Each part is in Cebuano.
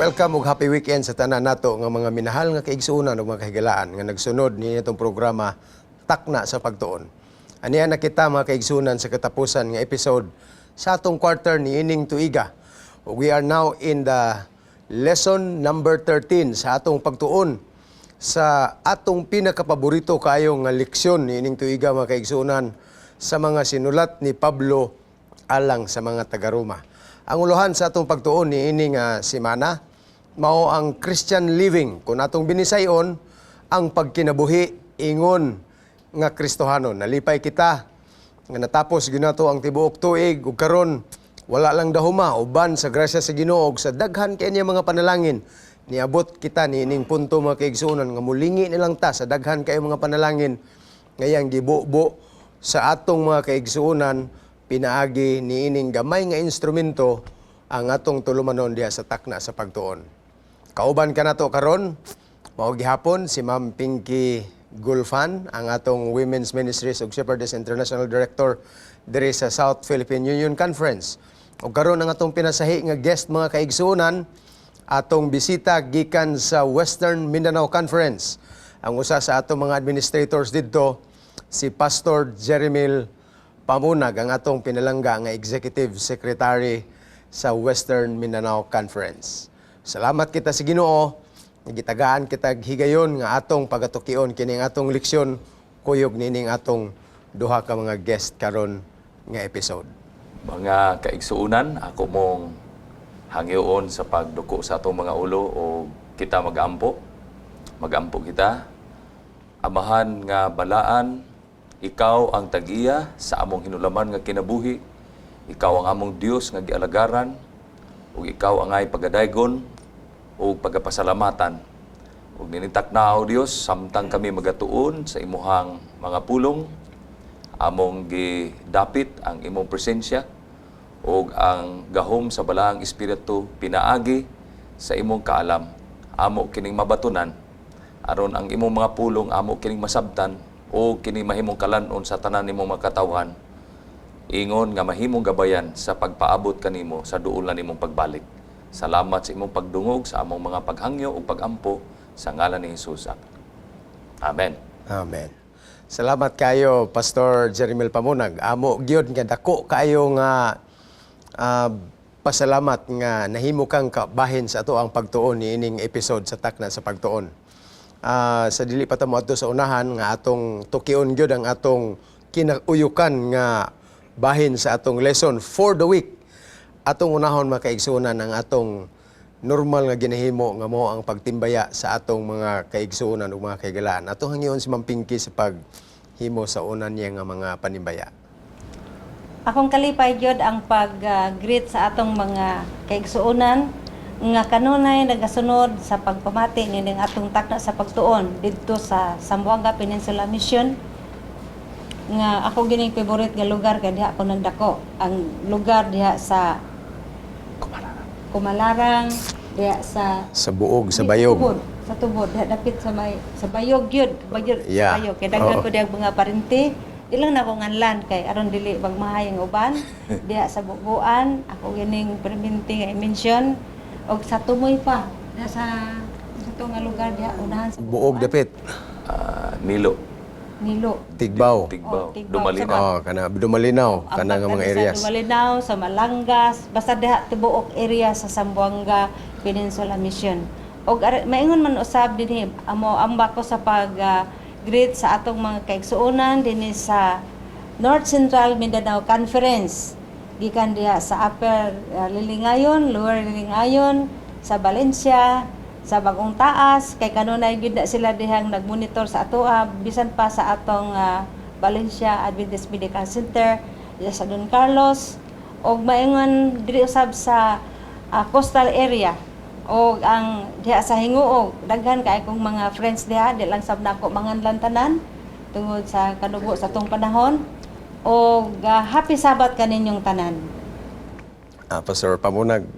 Welcome ug happy weekend sa tanan nato nga mga minahal nga kaigsuonan ug mga kahigalaan nga nagsunod niini atong programa Takna sa Pagtuon. Aniya na kita, mga kaigsuonan, sa katapusan nga episode sa atong quarter niining tuiga. We are now in the lesson number 13 sa atong pagtuon sa atong pinakapaborito kayo nga leksyon niining tuiga, mga kaigsuonan, sa mga sinulat ni Pablo alang sa mga taga-Roma. Ang uluhan sa atong pagtuon niini nga semana mao ang Christian living. Kung atong binisayon, ang pagkinabuhi ingon nga Kristohanon. Nalipay kita nga natapos gyud nato ang tibuok tuig ug karon wala lang dahuma, uban sa grasya sa Ginoo ug sa daghan kay niya mga panalangin, niabot kita niining punto, mga kaigsuonan, nga mulingi nilang ta sa daghan kayo mga panalangin ngayang gibubo sa atong mga kaigsuonan pinaagi niining gamay nga instrumento, ang atong tulumanon diha sa Takna sa Pagtuon. Kauban kanato karon mao gihapon si Ma'am Pinky Gulfan, ang atong Women's Ministries ug Shepherdess International Director diri sa South Philippine Union Conference. Ug karon ang atong pinasahi nga guest, mga kaigsuonan, atong bisita gikan sa Western Mindanao Conference. Ang usa sa atong mga administrators didto, si Pastor Jeremil Pamunag, ang atong pinalangga nga Executive Secretary sa Western Mindanao Conference. Salamat kita sa Ginoo, gitagaan kita higayon nga atong pagatukion kining atong leksyon kuyog nining atong duha ka mga guest karon nga episode. Mga kaigsuunan, ako mong hangyoon sa pagduko sa atong mga ulo o kita magampo. Magampo kita. Amahan nga balaan, ikaw ang tag-iya sa among hinulaman nga kinabuhi. Ikaw ang among Dios nga gialagaran ug ikaw ang ay pagadaygon ug pagapasalamatan. Ug ninintak na, o Dios, samtang kami magatuon sa imuhang mga pulong, among gidapit ang imong presensya ug ang gahom sa Balaang Espiritu pinaagi sa imong kaalam. Amo kining mabatunan aron ang imong mga pulong amo kining masabtan o kini mahimong kalan-on sa tanan nimong mga katawhan ingon nga mahimong gabayan sa pagpaabot kanimo sa duol na nimong pagbalik. Salamat sa imong pagdungog sa among mga paghangyo ug pagampo sa ngalan ni Jesus. Amen. Amen. Salamat kayo, Pastor Jeremil Pamunag. Amo gyud nga dako kayo nga pasalamat nga nahimo kang kabahin sa ato ang pagtuon niining episode sa Takna sa Pagtuon. Sa dili pa ta moadto sa unahan nga atong tukion gyud ang atong kinauyukan nga bahin sa atong lesson for the week. Atong unahon, mga kaigsuonan, ang atong normal nga ginahimo nga mo ang pagtimbaya sa atong mga kaigsuonan ug mga kahigalaan. Atong hangyoon si Ma'am Pinky sa paghimo sa una niya nga mga panimbaya. Akong kalipay gyud ang pag-greet sa atong mga kaigsuonan nga kanunay nagasunod sa pagpamati nining atong Takna sa Pagtuon didto sa Zamboanga Peninsula Mission, nga ako gining favorite nga lugar kay diha ako nagdako, ang lugar diha sa Kumalarang, diha sa Sa buog, sa Bayog. Tubod, sa Tubod, diha dapit sa may sa Bayog gyud, Bayog, sa Bayog. Kay daghan ko diha mga parente. Di lang na ako nganlan kay aron dili magmahay ang uban. Diha sa Buguan, ako gining perminti nga i-mention og sa Tumoy pa, diha sa to nga lugar diha unahan sa Buog Buguan. Dapit. Nilo. Nilo. Tigbao. Tigbao. Oh, Tigbao. Dumalinaw. Oh, kana Dumalinaw, kana nga mga Ang areas. Sa Dumalinaw, sa Malangas, basta diha tibuok area sa Zamboanga Peninsula Mission. Og maingon man usab dinhi amo amba ko sa pag greet sa atong mga kaigsuonan dinhi sa North Central Mindanao Conference. Gikan diha sa Upper Lilingayon, Lower Lilingayon, sa Valencia, sa Bagong Taas, kay kanunay gyud na sila dihang nagmonitor sa atoa, bisan pa sa atong Valencia Adventist Medical Center, diha sa Don Carlos, og maingon diri usab sa coastal area og ang diha sa Hinguog. Daghan kay kong mga friends diha, di lang sab nako manganlan tanan tungod sa kanubo sa atong panahon. Og happy Sabbath kaninyong tanan. Pastor Pamunag.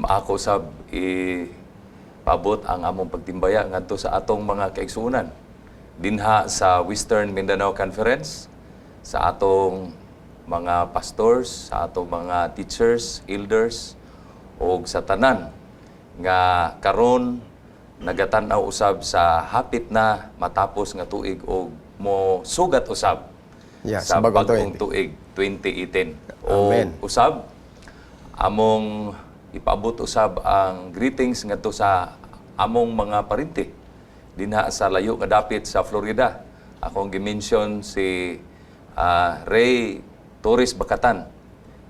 Ako sab ipabot ang among pagtimbaya ngadto sa atong mga kaigsuonan dinha sa Western Mindanao Conference, sa atong mga pastors, sa atong mga teachers, elders ug sa tanan Nga karon nagatan-aw usab sa hapit na matapos nga tuig og mo sugat usab Yeah, sa sa bagong bagong tuig 2018. O Amen. usab among ipaabot usab ang greetings ngadto sa among mga parinti dinha sa layo nga dapit sa Florida. Akong gi-mention si Ray Torres Bakatan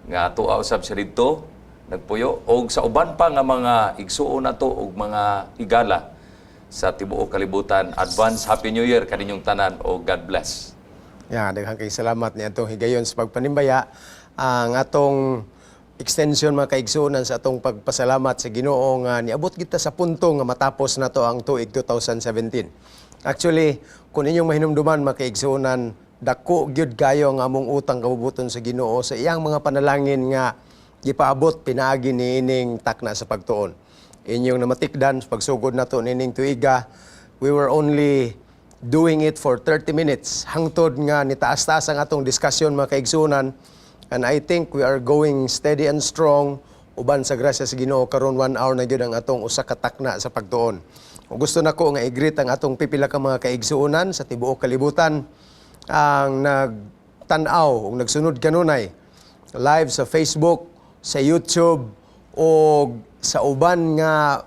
nga tuwa usab siya didto nagpuyo og sa uban pa nga mga igsuon nato og mga higala sa tibuok kalibutan. Advance Happy New Year kaninyong tanan o God bless. Yeah, daghang kay salamat ni atong higayon sa pagpanimbaya ang atong extension, mga kaigsuonan, sa atong pagpasalamat sa Ginoo nga niabot kita sa punto nga matapos nato ang tuig 2017. Actually, kung inyong mahinumduman, mga kaigsuonan, dako gyud kayo ang among utang kabubuton sa Ginoo sa iyang mga panalangin nga gipaabot pinaagi niining Takna sa Pagtuon. Inyong namatikdan sa pagsugod nato niining tuiga, we were only doing it for 30 minutes hangtod nga nitaas-taas ang atong discussion, mga kaigsunan, and I think we are going steady and strong uban sa grasya sa Ginoo. Karon 1 hour na gyud ang atong usa ka Takna sa Pagtuon. Ug gusto nako nga i-greet ang atong pipila ka mga kaigsuonan sa tibuok kalibutan ang nagtan-aw ug nagsunod kanunay live sa Facebook, sa YouTube o sa uban nga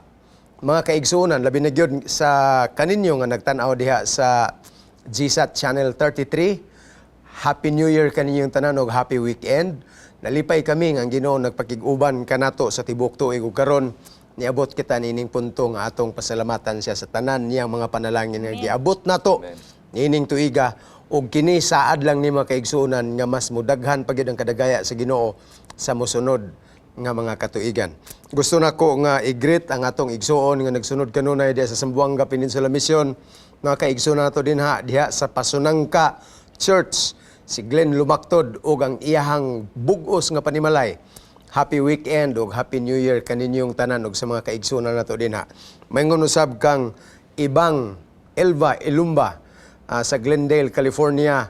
mga kaigsuonan, labi na gyud sa kaninyo nga nagtan-aw diha sa GSAT Channel 33. Happy New Year kaninyong tanan og happy weekend. Nalipay kami nga ang Ginoo nagpakig-uban kanato sa tibuok tuig ug karon niabot kita niining punto nga atong pasalamatan siya sa tanan niyang mga panalangin nga giabot nato Amen. niining tuiga, ug kini saad lang ni mga kaigsuonan nga mas mudaghan pa gyud ang kadagaya sa Ginoo sa mosunod nga mga katuigan. Gusto nako nga i-greet ang atong igsuon nga nagsunod kanunay diha sa Zamboanga Peninsula Mission. Mga kaigsuon nato dinha diha sa Pasonangka Church, si Glenn Lumaktod ug ang iyahang bug-os nga panimalay. Happy weekend ug Happy New Year kaninyong tanan ug sa mga kaigsuonan nato dinha. Maingon usab kang Ibang Elva Ilumba sa Glendale, California.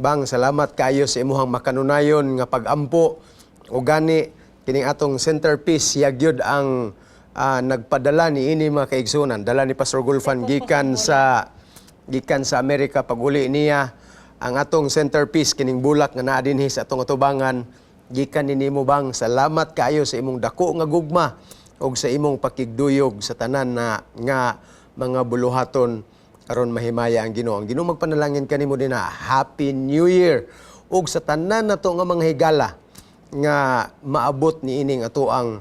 Bang, salamat kaayo sa imuhang makanunayon nga pagampo. O gani kining atong centerpiece, siya gyud ang nagpadala ni ini, mga kaigsunan. Dala ni Pastor Gulfan gikan sa Amerika pag-uli niya. Ang atong centerpiece, kining bulak nga naa dinhi sa atong atubangan, gikan ni nimo, Bang. Salamat kaayo sa imong dako nga gugma ug sa imong pakigduyog sa tanan na nga mga buluhaton aron mahimaya ang Ginoo. Ang Ginoo magpanalangin kanimo dinha. Happy New Year ug sa tanan nato nga mga higala nga maabot ni ining ato ang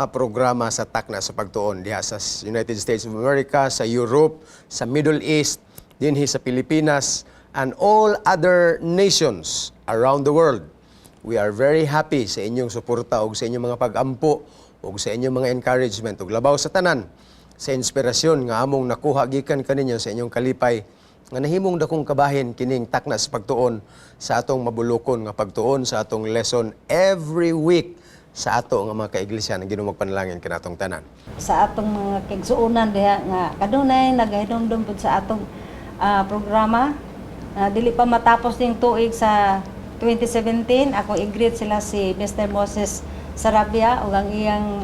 programa sa Takna sa Pagtuon diha sa United States of America, sa Europe, sa Middle East, dinhi sa Pilipinas and all other nations around the world. We are very happy sa inyong suporta ug sa inyong mga pag-ampo ug sa inyong mga encouragement ug labaw sa tanan sa inspirasyon nga among nakuha gikan kaninyo sa inyong kalipay nga nahimong dakong kabahin kining Takna sa Pagtuon sa atong mabulokon nga pagtuon sa atong lesson every week sa ato nga mga kaiglesia. Ang Ginoo magpanalangin kanatong tanan. Sa atong mga kaigsuonan diha nga kanunay nagahinumdum pud sa atong programa. Dili pa matapos ning tuig sa 2017, ako i-greet sila si Mr. Moses Sarabia ug ang iyang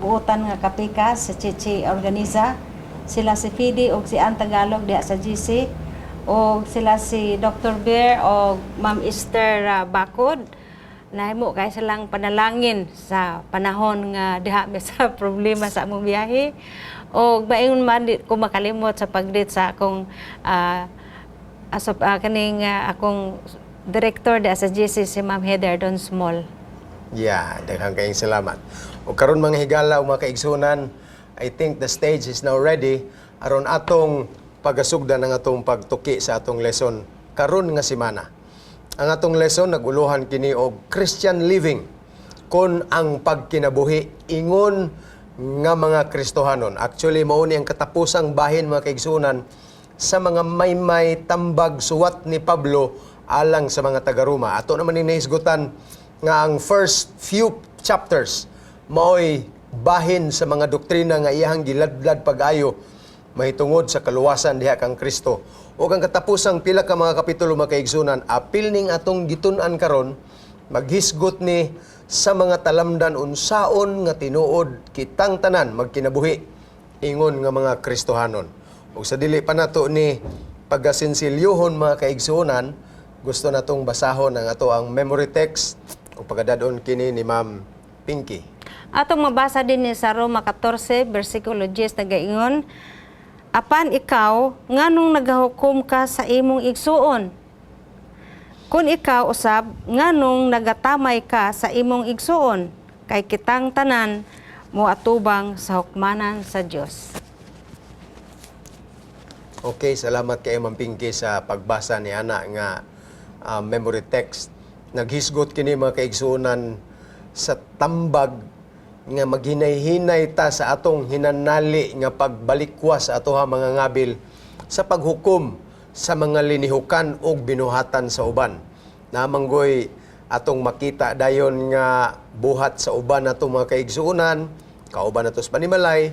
buotan nga kapikas sa Chichi Organiza, sila si Fidi ug si Ann Tagalog diha sa GC, ug sila si Dr. Bear ug Ma'am Esther Bakod. Nahimo kay silang panalangin sa panahon nga diha mi sa problema sa among biyahe. Og maingon man, di ko makalimot sa pag-greet sa akong kaning akong director diha sa GC, si Ma'am Heather Don Small. Yeah, daghang kayong salamat. O karon, mga higala o mga kaigsunan, I think the stage is now ready aron atong pagasugdan ang atong pagtuki sa atong lesson karon nga semana. Ang atong lesson naguluhan kini og Christian living, kon ang pagkinabuhi ingon nga mga Kristohanon. Actually, mao ni ang katapusang bahin, mga kaigsunan, sa mga maymay tambag suwat ni Pablo alang sa mga taga-Roma. Ato naman ni nahisgutan nga ang first few chapters maoy bahin sa mga doktrina nga iyahang giladlad pag-ayo mahitungod sa kaluwasan diha kang Kristo. Ug ang katapusang pila ka mga kapitulo, mga kaigsunan, apil ning atong gitun-an karon. Maghisgot ni sa mga talamdan unsaon nga tinuod kitang tanan magkinabuhi ingon nga mga Kristohanon. Ug sa dili pa nato ni pagasinsilyohon, mga kaigsuonan, gusto natong basahon ang ato ang memory text ug pagadadon kini ni Ma'am Pinky. Atong mabasa din ni sa Roma 14 bersikulo 10, nagaingon, "Apan ikaw, nganong nagahukom ka sa imong igsuon? Kung ikaw usab, nganong nagatamay ka sa imong igsuon? Kay kitang tanan moatubang sa hukmanan sa Dios." Okay, salamat kay Ma'am Pinky sa pagbasa ni ana nga memory text. Naghisgot kini, mga kaigsuonan, sa tambag nga maghinay-hinay ta sa atong hinanali nga pagbalikwas sa atoha mga ngabil sa paghukom sa mga linihukan og binuhatan sa uban. Namanggoy atong makita dayon nga buhat sa uban atong mga kaigsuonan, kauban nato sa panimalay,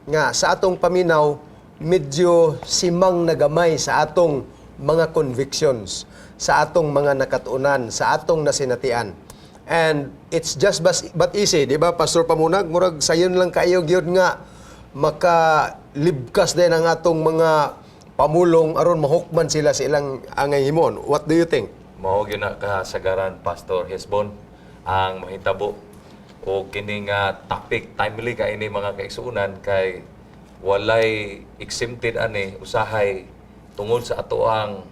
nga sa atong paminaw medyo simang nagamay sa atong mga convictions, sa atong mga nakatunan, sa atong nasinatian. And it's just but easy, di ba, Pastor Pamunag? Murag sayon lang kayo gyud nga makalibkas din ang atong mga pamulong aron mahukman sila sa ilang angay himon. What do you think? Mao gyud na kasagaran, Pastor Hesbon, ang mahitabo o kini nga topic timely kay ini, mga kaigsuonan, kay walay exempted ani. Usahay tungod sa ato ang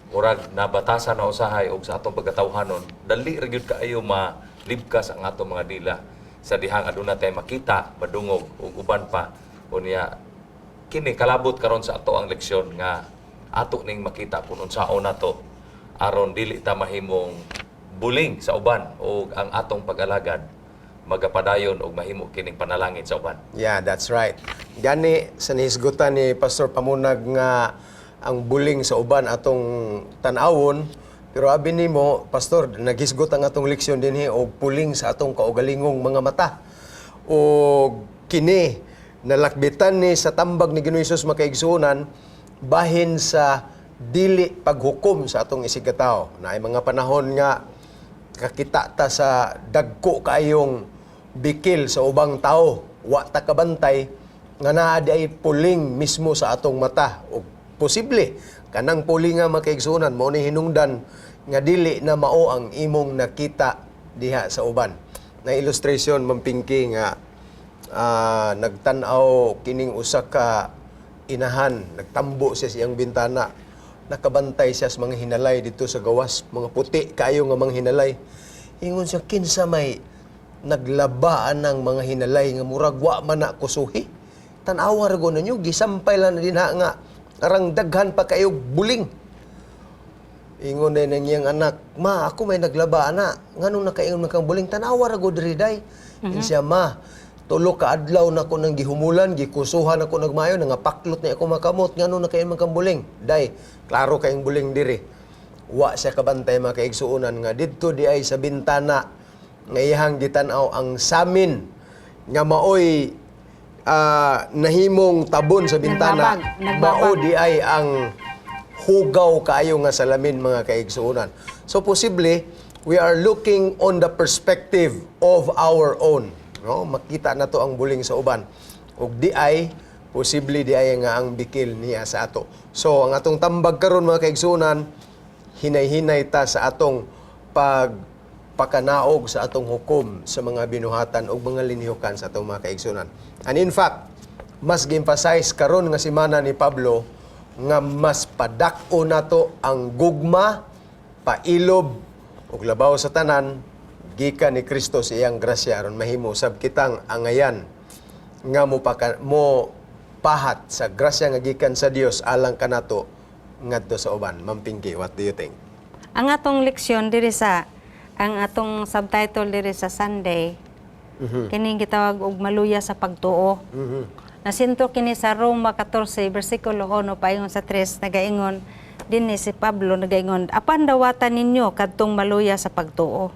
murag nabatasan na usahay og sa atong pagkatawhanon, dali ra gyud kaayo malibkas ang atong mga dila sa dihang aduna tay makita, madungog ug uban pa. Unya kini kalabot karon sa ato ang leksyon nga ato ning makita kung unsaon nato aron dili ta mahimong buling sa uban o ang atong pag-alagad magapadayon og mahimo kining panalangin sa uban. Yeah, that's right. Gani sa nihisgutan ni Pastor Pamunag nga ang buling sa uban atong tan-awon, pero abi nimo, Pastor, naghisgot ang atong leksyon dinhi og puling sa atong kaugalingong mga mata. O kini nalakbitan ni sa tambag ni Ginoong Hesus, makaigsuonan, bahin sa dili paghukom sa atong isigkatawo. Naay mga panahon nga kakita ta sa dagko kaayong bikil sa ubang tao, wa ta kabantay nga naa di ay puling mismo sa atong mata, o posible kanang puling nga, makaigsuonan, mao ni hinungdan nga dili na mao ang imong nakita diha sa uban. Na illustration, Ma'am Pinky, nga nagtan-aw kining usa ka inahan, nagtambo siya sa iyang bintana, nakabantay siya sa mga hinalay dito sa gawas, mga puti kaayo nga mga hinalay. Ingon siya, "Kinsa may naglaba anang mga hinalay nga murag wa man na kusuhi? Tan-awa ra gud ninyo, gisampay lang na dinha nga arang daghan pa kayo buling." Ingon din ang iyang anak, "Ma, ako may naglaba ana. Nganong nakaingon man kang buling? Tanawa ra gud diri, day." Mm-hmm. Siya, "Ma, tulo ka adlaw na ko nang gihumulan, gikusuhan ako nagmayo, nangapaklot na ako makamot. Nganong nakaingon man kang buling? Day, klaro kayong buling diri." Wa siya kabantay, mga kaigsuonan, nga didto di ay sa bintana nga iyang gitan-aw ang samin nga maoy nahimong tabon sa bintana. Nagbabag, nagbabag. Mao di ay ang hugaw kaayo nga salamin, mga kaigsuonan. So posible we are looking on the perspective of our own, no? Makita na to ang buling sa uban. Ug di ay posible di ay nga ang bikil niya sa ato. So ang atong tambag karon, mga kaigsuonan, hinay-hinay ta sa atong pag pakanaog sa atong hukom sa mga binuhatan o mga linihukan sa atong mga kaigsuonan. And in fact, mas gi-emphasize karon nga semana ni Pablo nga mas padak-o nato ang gugma, pailob ug labaw sa tanan gikan ni Kristo sa iyang grasya aron mahimo sab kitang angayan nga mo pahat sa grasya nga gikan sa Dios alang kanato ngadto sa uban. Ma'am Pinky, what do you think? Ang atong leksyon diri sa ang atong subtitle diri sa Sunday, kining gitawag og maluya sa pagtuo. Nasintro kini sa Roma 14 bersikulo 1 paingon sa 3. Nagaingon dinhi si Pablo, nagaingon, "Apan dawatan ninyo kadtong maluya sa pagtuo,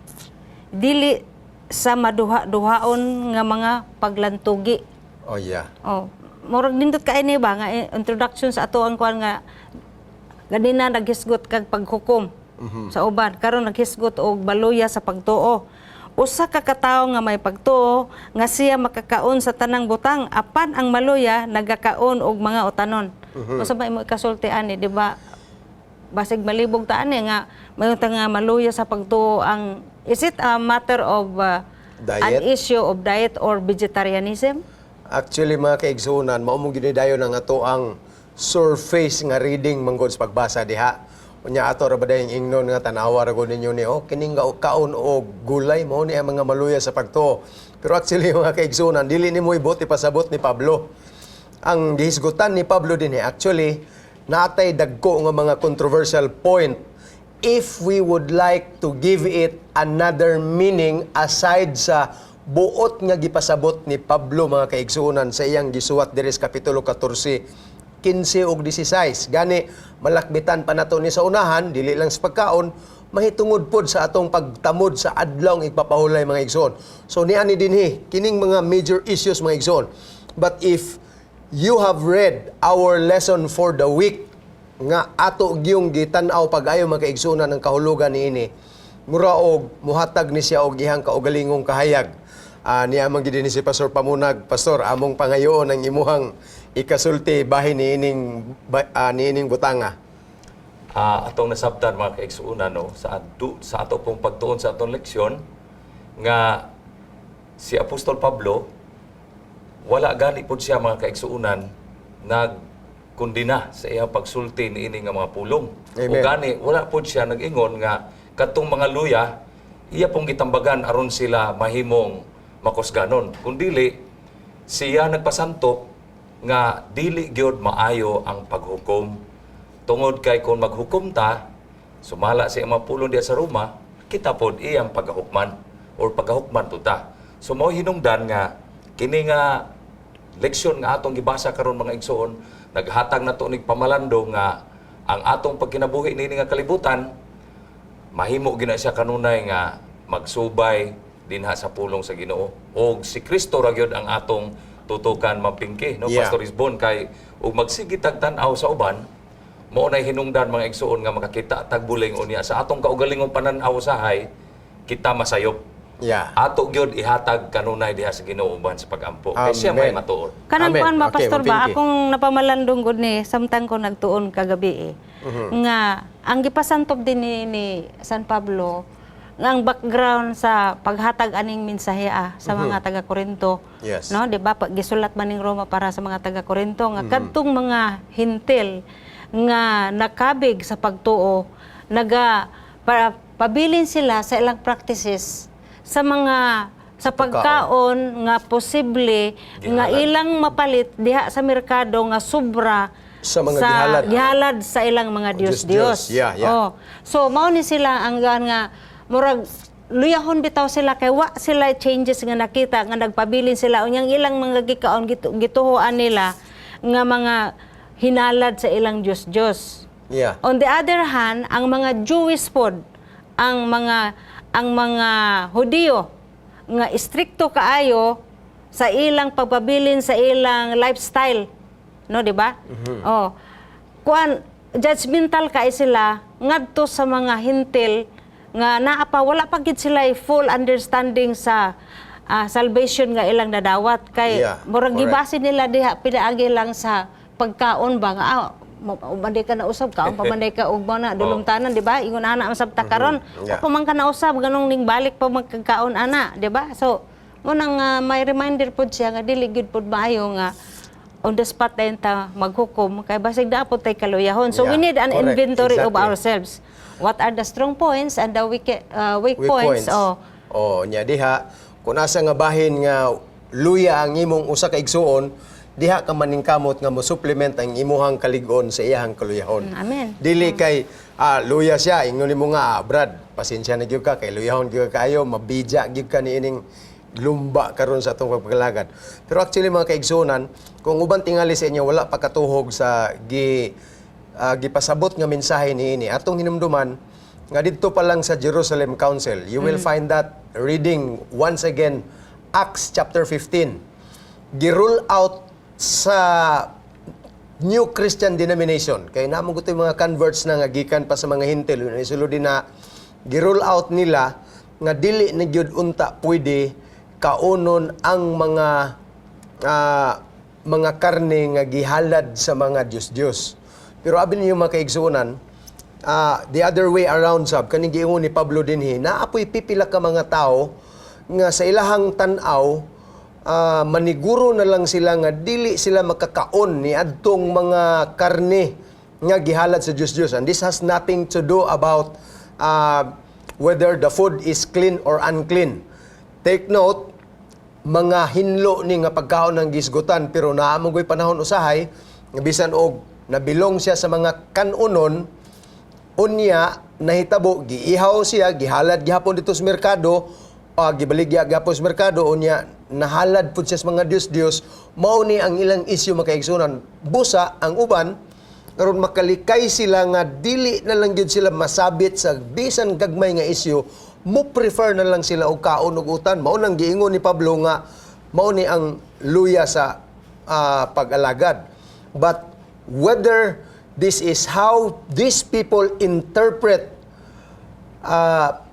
dili sa maduha-duhaon nga mga paglantugi." Oh, murag nindot kay ni ba nga introduction sa ato ang kuan nga ganina naghisgot kag paghukom. Sa uban karon naghisgot og maluya sa pagtuo. Usa ka katawo nga may pagtuo nga siya makakaon sa tanang butang, apan ang maluya nagakaon og mga utanon. Unsa ba imo ikasulti ani, di ba? Basig malibog ta ani nga mayon ta nga maluya sa pagtuo ang, is it a matter of an Diet? Issue of diet or vegetarianism? Actually, mga kaigsunan, mao mong ginidayon ang ato ang surface nga reading manggod sa pagbasa diha. Unya ato ra ba dayong ingnon nga tanawa ra gud ninyo ni, oh, kining kaon og gulay, mao ni ang mga maluya sa pagtuo. Pero actually, mga kaigsunan, dili nimo ibot ipasabot ni Pablo. Ang gihisgutan ni Pablo dinhi, actually natay dagko nga mga controversial point if we would like to give it another meaning aside sa buot nga gipasabot ni Pablo, mga kaigsuonan, sa iyang gisuwat diri sa kapitulo 14, 15 ug 16. Gani malakbitan pa nato ni sa unahan, dili lang sa pagkaon, mahitungod pod sa atong pagtamod sa adlawng igpapahulay, mga igsoon. So niani dinhi kining mga major issues, mga igsoon. But if you have read our lesson for the week nga ato gyung gitan-aw pag-ayo, mga kaigsuonan, ng kahulugan niini, mura og muhatag ni siya og iyang kaugalingong kahayag. Niya man gid ni si Pastor Pamunag. Pastor, among pangayoon ang imuhang ikasulti bahin niining butanga. Atong nasabtan, mga kaigsuonan, no, sa ato pong pagtuon sa atong leksyon nga si Apostol Pablo, wala gani pod siya, mga kaigsuonan, nagkondena sa iyang pagsulti niini nga mga pulong. Amen. O gani wala pod siya nag-ingon nga kadtong mga luya iya pong gitambagan aron sila mahimong makusganon. Kundili siya nagpasantop nga dili gyud maayo ang paghukom tungod kay kung maghukom ta sumala sa iyang mga pulong diya sa Roma, kita pod iyang pagahukman or pagahukman to ta. So mao hinungdan nga kini nga leksyon nga atong gibasa karon, mga igsoon, naghatag nato nig pamalando nga ang atong pagkinabuhi niini nga kalibutan mahimo gina siya kanunay nga magsubay dinha sa pulong sa Ginoo og si Kristo ra gyud ang atong tutukan, mapingki, no? Pastor Isbon, kay ug magsige tag tan-aw sa uban, mao nay hinungdan, mga igsoon, nga makakita tag buling unya sa atong kaugalingong panan-aw usahay kita masayop. Ato gyud ihatag kanunay diha sa Ginoo uban sa pagampo kay siya may Amen. matuod. Kanang Amen. kuan ba, Okay, Pastor ba, Ma'am Pinky. akong napamalandong gud ni samtang ko nagtuon kagabi eh. Nga ang gipasantop din ni San Pablo nga ang background sa paghatag aning mensahe sa mga taga Korinto. No, di ba? Pag gisulat man ning Roma para sa mga taga Korinto nga kadtong mga Hentil nga nakabig sa pagtuo, naga para pabilin sila sa ilang practices sa mga sa pagkaon nga posible nga Gihalad. ilang mapalit diha sa merkado nga sobra sa mga gihalad. Gihalad sa ilang mga Diyos, Diyos Diyos. Diyos. Yeah. Oh. So mao ni sila ang gaan nga murag luyahon bitaw sila kay wa sila changes nga nakita nga nagpabilin sila, unyang ilang mga gikaon gituhoan nila nga mga hinalad sa ilang Diyos Diyos. On the other hand, ang mga Jewish pod, ang mga Hudiyo nga istrikto kaayo sa ilang pagpabilin sa ilang lifestyle. No, di ba? Oh. Kuan, judgmental kay sila ngadto sa mga Hentil nga naa pa, wala pa gid sila full understanding sa salvation nga ilang nadawat kay murag gibase nila diha pinaagi lang sa pagkaon ba nga man ka na usab kaon pa man ka og na dulumtanan, di ba? Ingon ana ang sabta karon. Pa man ka nausab ganong ning balik pa magkakaon ana, di ba? So mo nang may reminder pod siya nga dili gyud pod maayo nga on the spot dayon ta maghukom kay basig dapat tay kaluyahon. So we need an inventory of ourselves, what are the strong points and the weak weak points. Points. Oh. Oh, nya diha kung asa nga bahin nga luya ang imong usa ka igsuon, diha ka maningkamot nga mo supplement ang imuhang kalig-on sa iyahang kaluyahon. Amen. Dili kay luya siya, ingon nimo nga, "Brad, pasensya na gyud ka kay luyahon gyud ka kaayo, mabidya gyud ka niining lumba karon sa atong pagpagalagad." Pero actually, mga kaigsuonan, kung uban tingali sa inyo wala pa katuhog sa gipasabot nga mensahe niini, atong hinumduman nga didto pa lang sa Jerusalem Council, you will find that reading once again Acts chapter 15. Gi-rule out sa new Christian denomination. Kay naa man yung mga converts na nga gikan pa sa mga Hentil, sulod din na gi-roll out nila nga dili na gyud unta pwede kaunon ang mga karne nga gihalad sa mga Diyos-Diyos. Pero abi ninyo, mga kaigsuonan, the other way around sab, kaning giingon ni Pablo dinhi, naa poy pipila ka mga tao nga sa ilahang tan-aw, maniguro na lang sila nga dili sila makakaon ni adtong mga karne nga gihalad sa Diyos Diyos. And this has nothing to do about whether the food is clean or unclean. Take note, mga hinlo ni nga pagkaon ng gisgutan, pero naa man goy panahon usahay nga bisan og nabilong siya sa mga kanunon, unya nahitabo giihaw siya, gihalad gihapon dito sa merkado, gibaligya gihapon sa merkado, unya nahalad pud siya sa mga Diyos-Diyos. Mao ni ang ilang isyu, mga kaigsuonan. Busa ang uban karon makalikay sila nga dili na lang gyud sila masabit sa bisan gagmay nga isyu, mo prefer na lang sila og kaon og utan. Mao nang giingon ni Pablo nga mao ni ang luya sa pag-alagad. But whether this is how these people interpret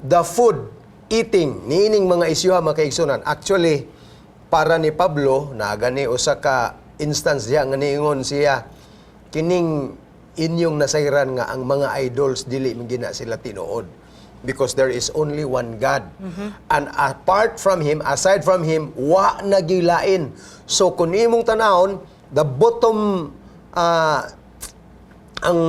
the food eating niining mga isyuha, mga kaigsuonan, actually para ni Pablo na gani usa ka instance diha nga niingon siya, kining inyong nasayran nga ang mga idols, dili man gina sila tinuod because there is only one God and apart from Him, aside from Him, wa na gilain. So kung imong tanawon, the bottom ang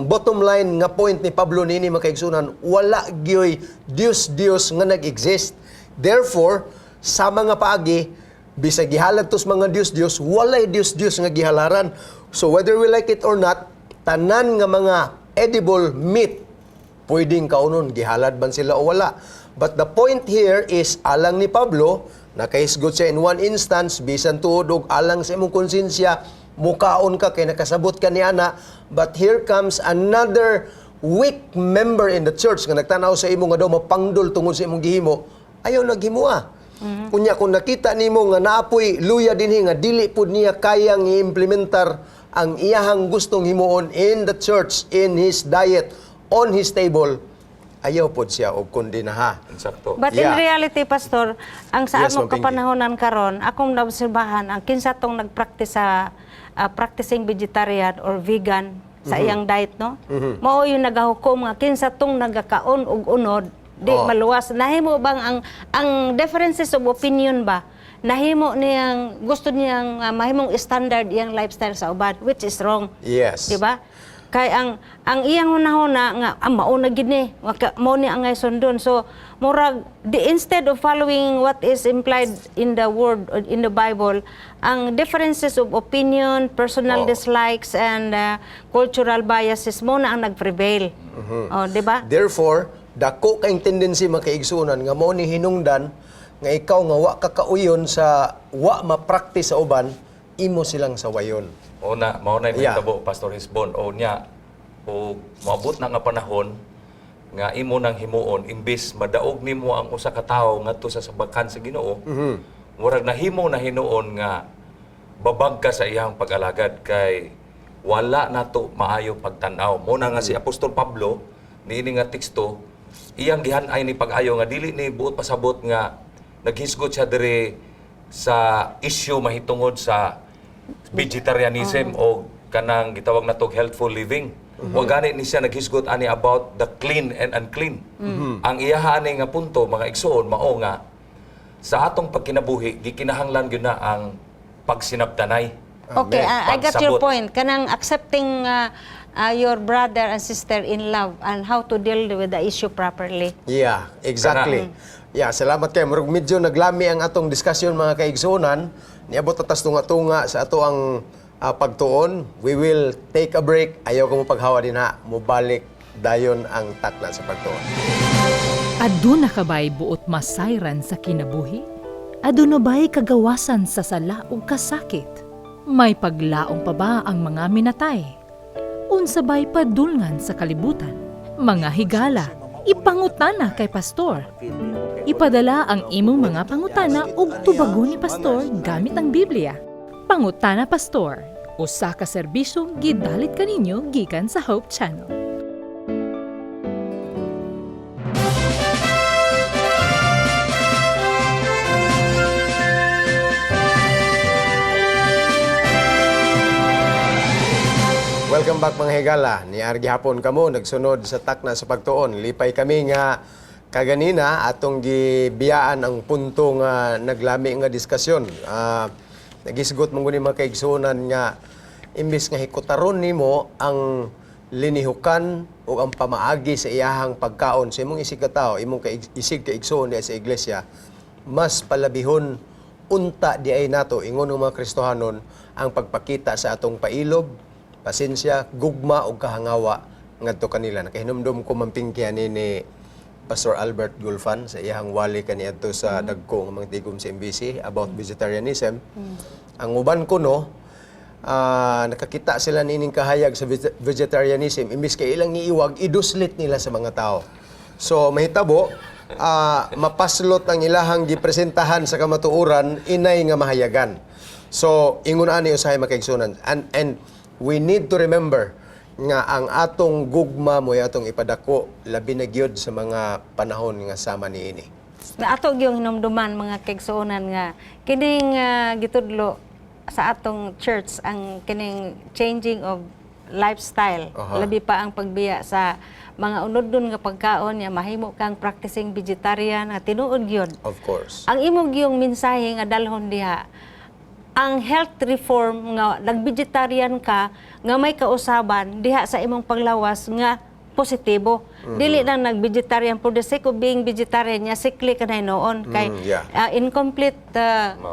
bottom line nga point ni Pablo nini, mga kaigsuonan, wala gyoy Dios Dios nga nag-exist. Therefore, sa mga paagi, bisag gihalad tos mga Dios Dios, walay Dios Dios nga gihalaran. So whether we like it or not, tanan nga mga edible meat pwedeng kaunon, gihalad man sila o wala. But the point here is, alang ni Pablo, nakahisgot siya in one instance, bisan tuod og alang sa imong konsensya, mukaon ka kay nakasabot ka ni ana, but here comes another weak member in the church nga nagtanaw sa imo nga daw mapangdol tungod sa imong gihimo, ayaw naghimoa. Unya kung nakita nimo nga naapoy luya dinhi nga dili pud niya kayang i-implementar ang iyahang gustong himuon in the church, in his diet, on his table, ayaw pod siya og kondinaha. Eksakto. But in reality, Pastor, ang sa Yes, among Ma'am Pinky. kapanahonan karon, akong naobserbahan ang kinsa tong nagpractice sa practicing vegetarian or vegan sa iyang diet, no? Mao yung nagahukom nga kinsa tong nagakaon og unod di maluwas. Nahimo bang ang differences of opinion ba? Nahimo niyang gusto niyang mahimong standard iyang lifestyle sa uban, which is wrong. Di ba? Kay ang iyang hunahuna nga mao na gid ni, mao ni ang ngay sundon. So murag di, instead of following what is implied in the word or in the Bible, ang differences of opinion, personal dislikes and cultural biases mo na ang nagprevail. Oh, di ba? Therefore, dako kayong tendency, mga kaigsuonan, nga mao ni hinungdan nga ikaw nga wa ka kauyon sa wa ma-practice sa uban, imo silang sawayon. Una, mao na mahitabo, Pastor Hisbon, o nya o moabot na nga panahon nga imo nang himuon imbes madaog nimo ang usa ka tawo ngadto sa sabakan sa Ginoo. Murag nahimo na hinuon nga babag ka sa iyang pag-alagad kay wala nato maayo pagtan-aw. Mo na nga si Apostol Pablo niini nga teksto iyang gihan-ay ni pag-ayo nga dili ni buot pasabot nga naghisgot siya diri sa issue mahitungod sa vegetarianism o kanang gitawag natog healthful living. Wa gani ni siya naghisgot ani about the clean and unclean. Ang iyaha ani nga punto, mga igsoon, mao nga sa atong pagkinabuhi gikinahanglan gyud na ang pagsinabtanay. Okay, I got your Pagsabot. Point. Kanang accepting your brother and sister in love and how to deal with the issue properly. Yeah, exactly. Yeah, salamat kay. Murag medyo naglami ang atong diskusyon, mga kaigsuonan. Niabot atas tunga-tunga sa ato ang pagtuon. We will take a break. Ayaw ko mo paghawa din ha. Mubalik dayon ang Takna sa Pagtuon. Aduna ka ba'y buot masayran sa kinabuhi? Aduna ba'y kagawasan sa sala ug kasakit? May paglaom pa ba ang mga minatay? Unsa ba'y padulngan sa kalibutan? Mga higala, ipangutana kay pastor. Ipadala ang imong mga pangutana ug tubagon ni pastor gamit ang Biblia. Pangutana Pastor. Usa ka serbisyong gidalit kaninyo gikan sa Hope Channel. Welcome back, mga higala. Niari gihapon kamo nagsunod sa Takna sa Pagtuon. Lipay kami nga kaganina atong gibiyaan ang punto nga naglami nga diskusyon. Nagisgot mo guni, mga kaigsuonan, nga imbis nga hikutaron nimo ang linihukan o ang pamaagi sa iyahang pagkaon sa imong isig katao, imong isig kaigsuon diha sa iglesia, mas palabihon unta di ay nato ingon ng mga Kristohanon ang pagpakita sa atong pailob, pasensya, gugma ug kahangawa ngadto kanila. Nakahinumdum ko, Ma'am Pinky, ani ni Pastor Albert Gulfan sa iyahang wali kaniadto sa dagko nga mga tigom sa MBC about vegetarianism. Ang uban ko no, nakakita sila nining kahayag sa vegetarianism, imbis kay ilang iiwag, iduslit nila sa mga tao. So mahitabo mapaslot ang ilahang gipresentahan sa kamatuoran inay nga mahayagan. So ingon ani usahay, makaigsunan. And we need to remember nga ang atong gugma mo atong ipadako labi na gyud sa mga panahon nga sama niini. Na ato gyung hinumduman, mga kaigsuonan, nga kining gitudlo sa atong church ang kining changing of lifestyle, labi pa ang pagbiya sa mga unodon nga pagkaon ya mahimo kang practicing vegetarian nga tinuod gyud. Of course. Ang imo gyung mensahe nga dalhon diha ang health reform nga nag-vegetarian ka nga may kausaban diha sa imong panglawas nga positibo. Dili lang nag-vegetarian for the sake of being vegetarian nya sickly ka na hinuon kay incomplete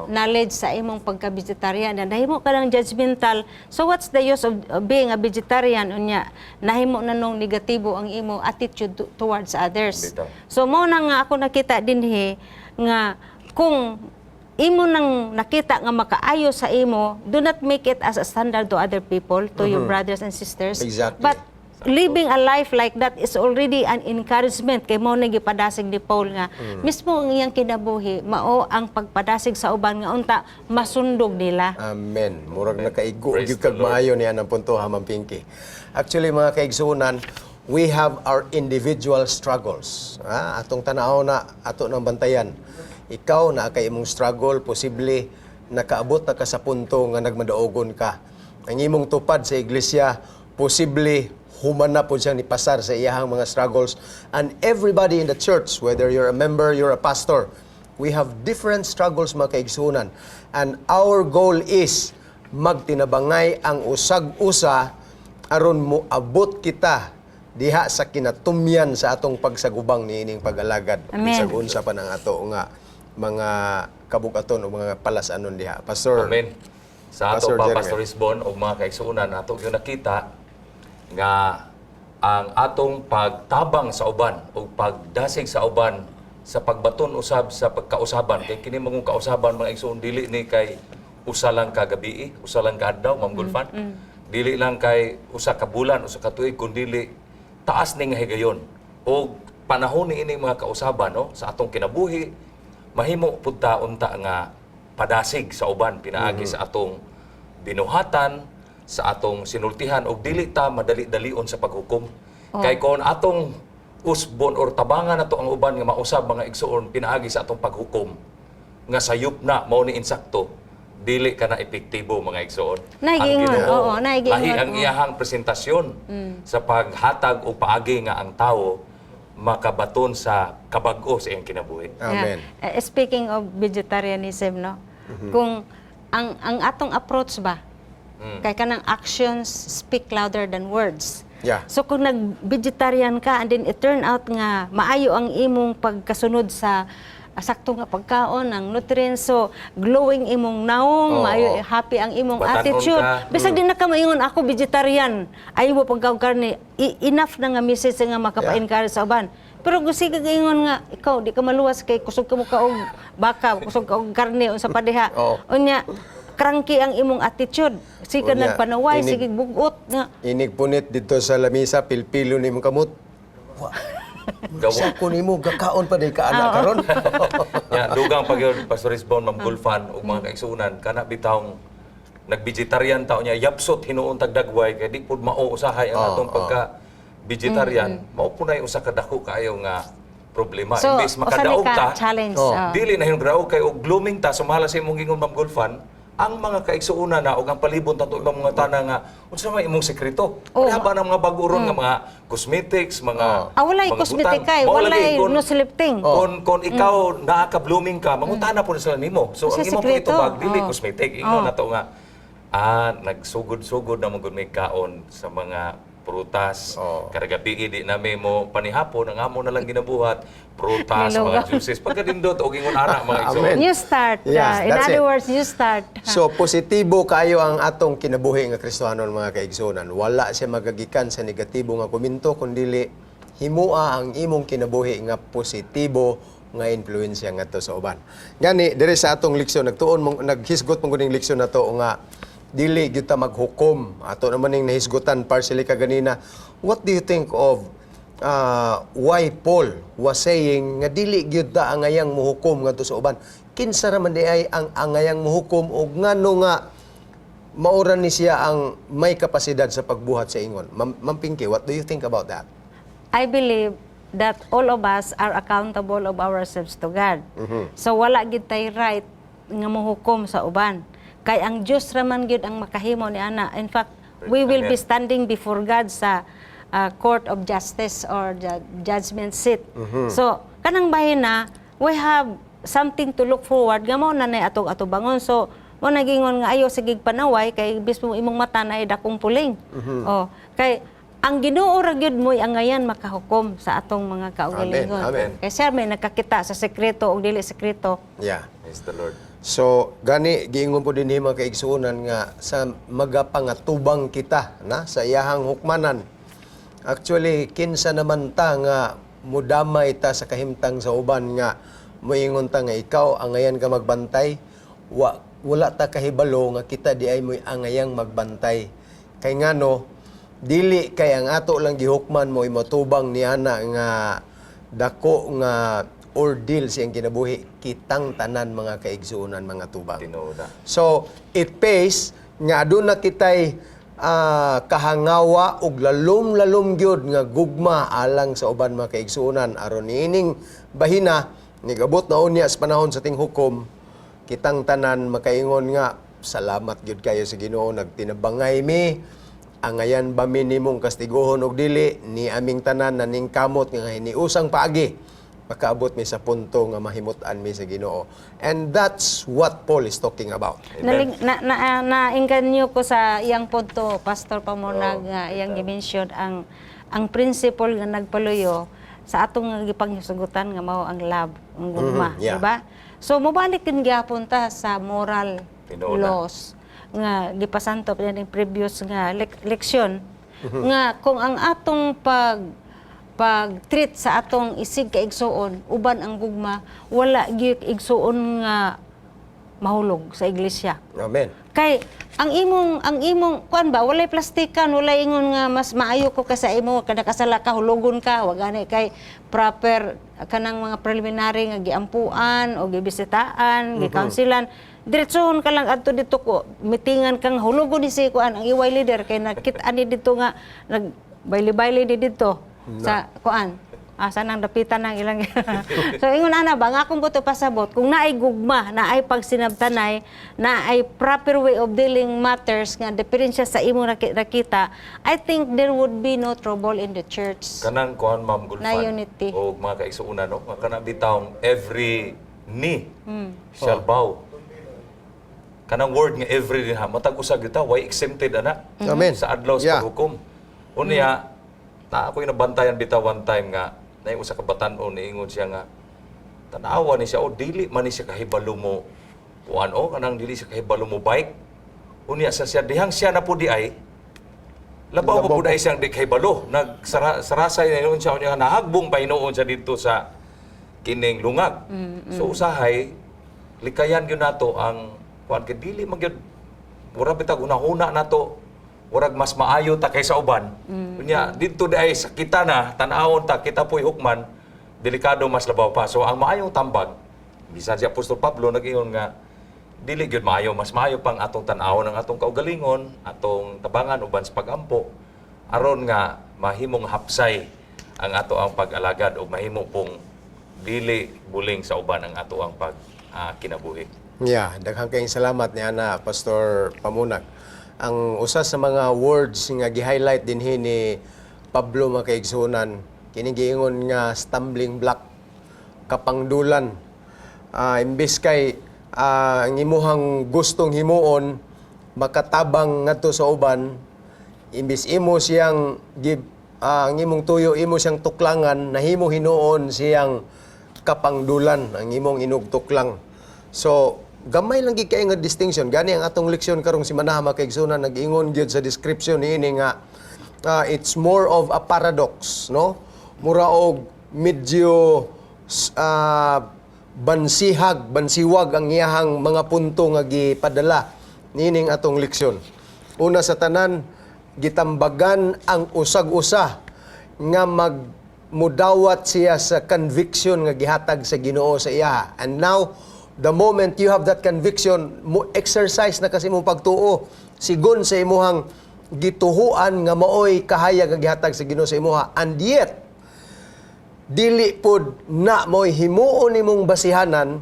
knowledge sa imong pagka-vegetarian na nahimo ka lang judgmental. So what's the use of being a vegetarian unya nahimo na nung negatibo ang imo attitude towards others? Bitaw. So mo na nga ako nakita dinhi nga kung imo nang nakita nga makaayo sa imo, do not make it as a standard to other people, to your brothers and sisters. But living a life like that is already an encouragement kay mo na gipadasig ni Paul nga mismo ang iyang kinabuhi mao ang pagpadasig sa uban nga unta masundog nila. Amen. Murag nakaigo Praise gyud kag the Lord. maayo niya ng punto ha, Ma'am Pinky. Actually, mga kaigsuonan, we have our individual struggles. Ha? Atong tanaw na ato nang bantayan. Ikaw na kay imong struggle, posible nakaabot na ka sa punto nga nagmadaogon ka. Ang imong tupad sa iglesia, posible human na po siyang nipasar sa iyahang mga struggles. And everybody in the church, whether you're a member, you're a pastor, we have different struggles, mga kaigsunan. And our goal is magtinabangay ang usag-usa aron moabot kita diha sa kinatumyan sa atong pagsagubang niining pag-alagad. Amen. Bisag unsa pa nang ato nga mga kabukaton o mga palasanon diha. Pastor. Amen. Sa ato Pastor pa, Jeremy. Pastor Lisbon o mga kaigsuonan, ato gyud nakita nga ang atong pagtabang sa uban o pagdasig sa uban sa pagbaton usab sa pagkausaban kay kini mangong kausaban, mga igsoon, dili ni kay usa lang ka gabi, usa lang ka adlaw, Ma'am Gulfan, dili lang kay usa ka bulan, usa ka tuig, kundili taas ni nga higayon og panahon ni ini mga kausaban, no, sa atong kinabuhi mahimo pud ta unta nga padasig sa uban pinaagi sa atong binuhatan, sa atong sinultihan og dili ta madali-dalion sa paghukom. Kay kon atong usbon or tabangan nato ang uban nga mausab, mga igsoon, pinaagi sa atong paghukom nga sayop na mao ni insakto, dili ka na epektibo, mga igsoon. Naigiingon, Ang Ginoo, oo, naigiingon, lahi ang oo. iyahang presentasyon sa paghatag o paagi nga ang tawo makabaton sa kabag-o sa iyang kinabuhi. Amen. Yeah. Speaking of vegetarianism, no? Kung ang atong approach ba, kay kanang actions speak louder than words. So kung nag-vegetarian ka and then it turn out nga maayo ang imong pagkasunod sa sakto nga pagkaon, ang nutrients, so glowing imong naong, maayo, happy ang imong Batanon attitude. ka. Bisag di na ka maingon ako vegetarian, ayaw mo pagkaon karne, enough na nga message nga makapa-encourage sa uban. Pero kung sige ingon nga ikaw di ka maluwas kay kusog ka mo kaog baka, kusog ka og karne unsa pa diha. Unya cranky ang imong attitude. Sige Unya, nagpanaway, sige bugot nga. Inig punit dito sa lamisa, pilpilo ni mong kamot. Wa. Gawa. Sa ko nimo gakaon pa day ka ana karon. Ya, dugang pag yun, Pastor Lisbon, Ma'am Gulfan, ug mga kaigsuonan, kana bitawng Nag-vegetarian tao niya, yapsot hinuon tag dagway kay di pud mao usahay ang atong pagka vegetarian, mao po na usa ka dako kaayo nga problema. So, Imbes usa ni makadaog ka ta, challenge. Oh. Oh. dili na yung graog kay og blooming ta, sumala sa imong gingon, Ma'am Gulfan, ang mga kaigsuonan na og ang palibon tato ibang mga tanan nga unsa may imong sekreto? Oh. Wala ba ng mga bag-o ron nga mga cosmetics, mga Ah, walay mga cosmetic butang? kay, Mao walay lagi, nose lifting. Kung ikaw naa ka-blooming ka, mangutana po na sila nimo. So Kasi ang imong sekreto. itubag dili Oh. cosmetic. Ingon na to nga nagsugod-sugod na mo gud may kaon sa mga prutas. Karagabi di na may mo panihapon ang amo na lang ginabuhat, prutas, mga Nilugaw. juices. Pagkadindot og ingon ana, mga igsoon. Amen. New start. Yeah, In that's other it. words, new start. So positibo kayo ang atong kinabuhi nga Kristohanon, mga kaigsuonan. Wala siya magagikan sa negatibo nga komento kundili himua ang imong kinabuhi nga positibo nga influensya ngadto sa uban. Gani diri sa atong leksyon nagtuon mong naghisgot mong kuning leksyon nato nga dili gyud ta maghukom. Ato naman ning nahisgutan partially kaganina. What do you think of why Paul was saying nga dili gyud ta angayang muhukom ngadto sa uban? Kinsa ra man di ay ang angayang muhukom og ngano nga maura ni siya ang may kapasidad sa pagbuhat sa ingon? Ma'am Pinky, what do you think about that? I believe that all of us are accountable of ourselves to God. So wala gid tay right nga mohukom sa uban. Kay ang Dios ra man gyud ang makahimo ni ana. In fact, we will be Amen. standing before God sa court of justice or the judgment seat. So kanang bahin na we have something to look forward nga mao na nay atong atubangon. So mo nagingon nga ayo sige panaway kay bismo imong mata na dakong puling. Oh, kay ang Ginoo ra gyud mo'y angayan makahukom sa atong mga kaugalingon. Amen. Kay siya may nakakita sa sekreto o dili sekreto. Praise the Lord. So, gani giingon po dinhi, mga kaigsuonan, nga sa magapangatubang kita na sa iyahang hukmanan. Actually, kinsa naman ta nga mudamay ta sa kahimtang sa uban nga moingon ta nga ikaw angayan ka magbantay, wala ta kahibalo nga kita di ay mo'y angayang magbantay. Kay ngano dili kay ang ato lang gihukman mo'y motubang niana nga dako nga ordeal siyang kinabuhi, kitang tanan, mga kaigsuonan, mga tubang. Tinuod na. So, it pays nga aduna kitay kahangawa ug lalom-lalom gyud nga gugma alang sa uban, mga kaigsuonan, aron niining bahina nigabot na unya sa panahon sa tinghukom, kitang tanan makaingon nga salamat gyud kayo sa Ginoo, nagtinabangay mi, angayan ba mi nimong kastiguhon og dili, ni aming tanan naningkamot nga hiniusang paagi makaabot mi sa punto nga mahimut-an mi sa Ginoo. And that's what Paul is talking about. Naling, na, na, nainganyo ko sa iyang punto, Pastor Pamonag, nga iyang gimension ang principle nga nagpaluyo sa atong nga gipangsugutan nga mao ang love, ang gugma, di ba? So mobalik din gyapon ta sa moral Tinuod na. laws nga gipasantop yan yung previous nga leksyon nga kung ang atong pag treat sa atong isig kaigsuon uban ang gugma, wala gyud igsuon nga mahulog sa iglesia. Amen. Kay ang imong kuan ba, walay plastikan, walay ingon nga mas maayo ko kaysa imo, kada kasala ka hulugon ka, wa gani, kay proper kanang mga preliminary nga giampuan o gibisitaan, gicounselan. Diretsohon ka lang adto dito ko mitingan kang hulugon ni si kuan ang iway leader kay nakit-an ni dito nga nag bayli-bayli ni dito sa kuan asa nang dapitan ng ilang. So ingon ana ba nga akong buto pasabot, kung naay gugma, naay pagsinabtanay, naay proper way of dealing matters nga diferensya sa imong nakita, I think there would be no trouble in the church. Kanang kuan, Ma'am Gulfan. Na unity. O mga kaigsuonan, no? Nga kanang bitawng every knee shall bow. Kanang word nga every din ha, matag usa gyud ta, way exempted ana. Amen. Sa adlaw sa paghukom. Unya, na ako yung nabantayan bitaw one time nga na usa ka batan-on, niingon siya nga tanawa ni siya o dili man ni siya kahibalo mo kuan o kanang dili siya kahibalo mo bike. Unya sa siya dihang siya na po di ay labaw pa pud ay siyang di kahibalo, nagsarasay na hinuon siya, unya nahagbong pa hinuon siya didto sa kining lungag. So usahay likayan gyud nato ang kuan kay dili man gyud mura bitag hunahuna nato murag mas maayo ta kaysa uban. Unya didto di ay sa kita na tan-awon ta kita po'y hukman, delikado mas labaw pa. So ang maayong tambag, bisan si Apostol Pablo nag-ingon nga Dili gyud maayo, mas maayo pang atong tan-awon ang atong kaugalingon, atong tabangan uban sa pagampo aron nga mahimong hapsay ang ato ang pag-alagad o mahimo pong dili buling sa uban ang ato ang pag kinabuhi. Yeah, daghang kayong salamat ni Ana, Pastor Pamunag. Ang usa sa mga words nga gi-highlight dinhi ni Pablo, mga kaigsuonan, kini giingon nga stumbling block, kapangdulan. Imbes kay ang imuhang gustong himuon makatabang ngadto sa uban, imbes imo siyang ang imong tuyo imo siyang tuklangan, nahimo hinuon siyang kapangdulan ang imong inugtuklang. So gamay lang gid kay nga distinction. Gani ang atong leksyon karong simana, mga kaigsuonan, nag-ingon gyud sa description niini nga it's more of a paradox, no? Mura og medyo bansihag, bansiwag ang iyahang mga punto nga gipadala niining atong leksyon. Una sa tanan, gitambagan ang usag-usa nga magmudawat siya sa conviction nga gihatag sa Ginoo sa iya. And now, the moment you have that conviction, mo exercise na kasi imong pagtuo sigon sa imuhang gituhuan nga maoy kahayag nga gihatag sa Ginoo sa imuha. And yet, dili pod na mo'y himuon nimong basihanan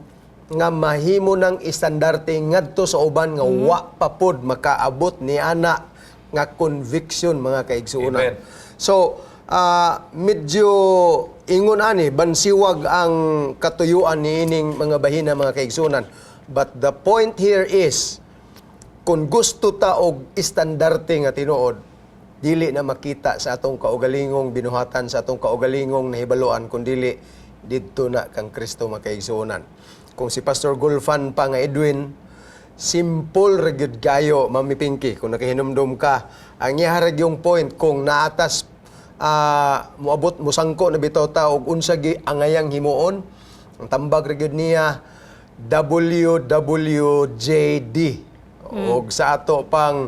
nga mahimo ng estandarte ngadto sa uban nga wa pa pod makaabot ni ana nga conviction, mga kaigsuonan. Amen. So, medyo ingon ani bansiwag ang katuyuan niining mga bahina, mga kaigsuonan. But the point here is kung gusto ta og estandarte nga tinuod, dili na makita sa atong kaugalingong binuhatan, sa atong kaugalingong nahibaluan, kun dili didto na kang Kristo, mga kaigsuonan. Kung si Pastor Gulfan pa nga Edwin, simple ra gyud kayo, Mami Pinky, kung nakahinumdum ka. Ang iya ra yung point kung naatas moabot musangko na bitaw ta og unsa gi angayang himuon. Ang tambag ra gyud niya WWJD. Og sa ato pang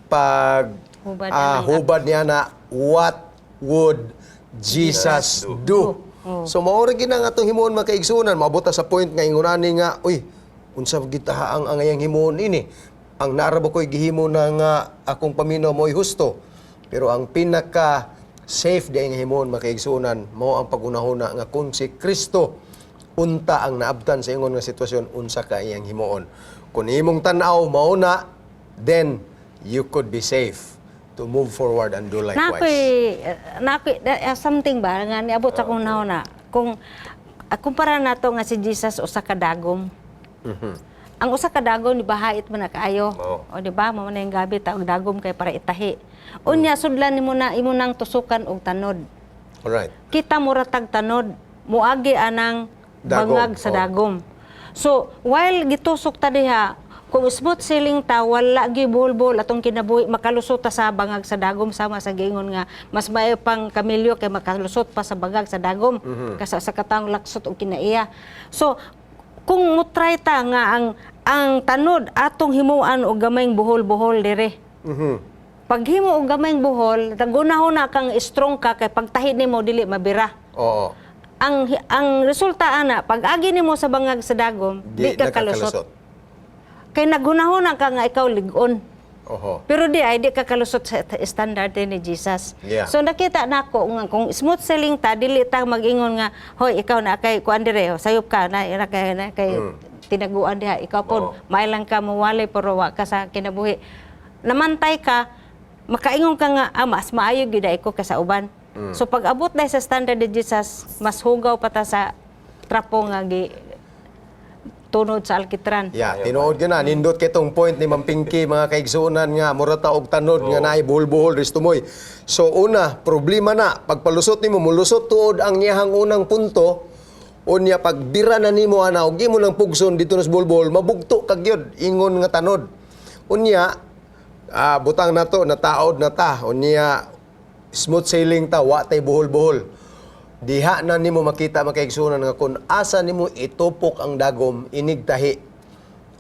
pag Hubad ah, anang hubad niya na "What would Jesus do?" So mao ra gyud ang atong himuon, mga kaigsuonan, maabot ta sa point nga ingon ani nga, "Uy, unsa gid ta ang angayang himuon ini? Ang naa ra ba ko'y gihimo na nga akong paminaw mo'y husto?" Pero ang pinaka safe diay nga himuon, mga kaigsuonan, mao ang pagunahuna nga kung si Kristo unta ang naabtan sa ingon nga sitwasyon, unsa ka iyang himuon. Kung imong tan-aw mao na, then you could be safe to move forward and do likewise. Nakoy something ba nga niabot sa akong na kung kumpara nato nga si Jesus usa ka dagom. Ang usa ka dagom, di ba, hait man na kaayo. Oo. O di ba, mao na yung gabi ta og dagom kay para itahi. Unya sudlan nimo na imo nang tusukan og tanod. Kita mo ratag tanod, muagi anang Dagom, bangag sa dagom. So, while gitusok ta diha, kung smooth sailing ta, wala gyud buhol-buhol atong kinabuhi, makalusot ta sa bangag sa dagom, sama sa giingon nga mas maayo pang kamilyo kay makalusot pa sa bangag sa dagom kaysa sa katawong laksot og kinaiya. So, kung mutry ta nga ang tanod atong himuan og gamayng buhol-buhol dire. Paghimo og gamayng buhol, tagunahon na kang strong ka kay pagtahi nimo dili mabira. Ang resulta ana, pag agi nimo sa bangag sa dagom, di ka kalusot. Kay naghunahuna ka nga ikaw lig-on. Pero di ay di ka kalusot sa standard ni Jesus. So nakita nako nga kung smooth sailing ta, dili ta mag-ingon nga, "Hoy, ikaw na kay kuan dire, oh, sayop ka na ira kay na kay tinaguan diha, ikaw pod may lang ka mawalay pero wa ka sa kinabuhi." Namantay ka, makaingon ka nga, "Ah, mas maayo gyud ay ko kaysa uban." So pag abot dahil sa standard ni Jesus, mas hugaw pa ta sa trapo nga gi tunod sa alkitran. Yeah, tinuod gyud na nindot kay tong point ni Ma'am Pinky, mga kaigsuonan, nga mura ta og tanod nga naay buhol-buhol risto moy. So una, problema na pagpalusot nimo, mulusot tuod ang iyahang unang punto. Unya pagbira na nimo ana og imo nang pugson dito sa buhol-buhol, mabugto ka gyud ingon nga tanod. Unya butang nato nataod na ta, unya smooth sailing ta, wa tay buhol-buhol. Diha na nimo makita, mga kaigsuonan, nga kung asa nimo itupok ang dagom inigtahi.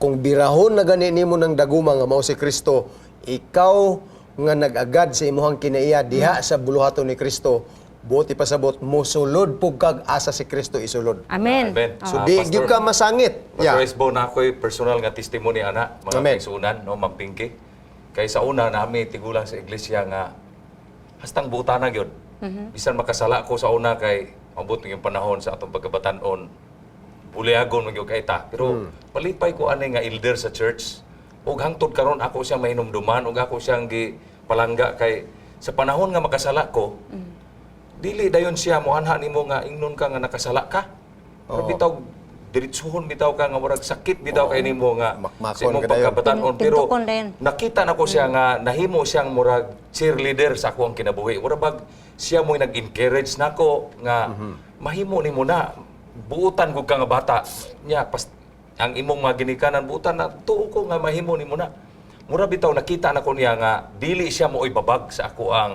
Kung birahon na gani nimo ng daguma nga mao si Kristo, ikaw nga nag-agad sa imuhang kinaiya diha sa buluhaton ni Kristo, Buot ipasabot, mosulod pug kag asa si Kristo isulod. Amen. Amen. So Ah, di Pastor, gyud ka masangit. Pastor Isbo, na ako'y personal nga testimony ana, mga Amen. kaigsuonan, no, Ma'am Pinky. Kay sa una nami tigulang sa iglesia nga hastang buta na gyud. Bisan makasala ko sa una kay mabot yung panahon sa atong pagkabatan-on, buliagon man gyud kay ta. Pero malipay ko ani nga elder sa church. Ug hangtod karon ako siyang mahinumduman ug ako siyang gi palangga kay sa panahon nga makasala ko, dili dayon siya moanha nimo nga ingnon ka nga nakasala ka. Pero bitaw diretsuhon bitaw ka nga murag sakit bitaw kay nimo nga Makmakon sa imong ka dayon. pagkabatan-on, pero Pintukon dayon. nakita nako siya nga nahimo siyang murag cheerleader sa akong kinabuhi. Mura bag siya mo'y nag-encourage nako nga mahimo nimo na, buutan gud ka nga bata nya pas, ang imong mga ginikanan buutan na tuo ko nga mahimo nimo na. Mura bitaw nakita nako niya nga dili siya mo'y babag sa ako ang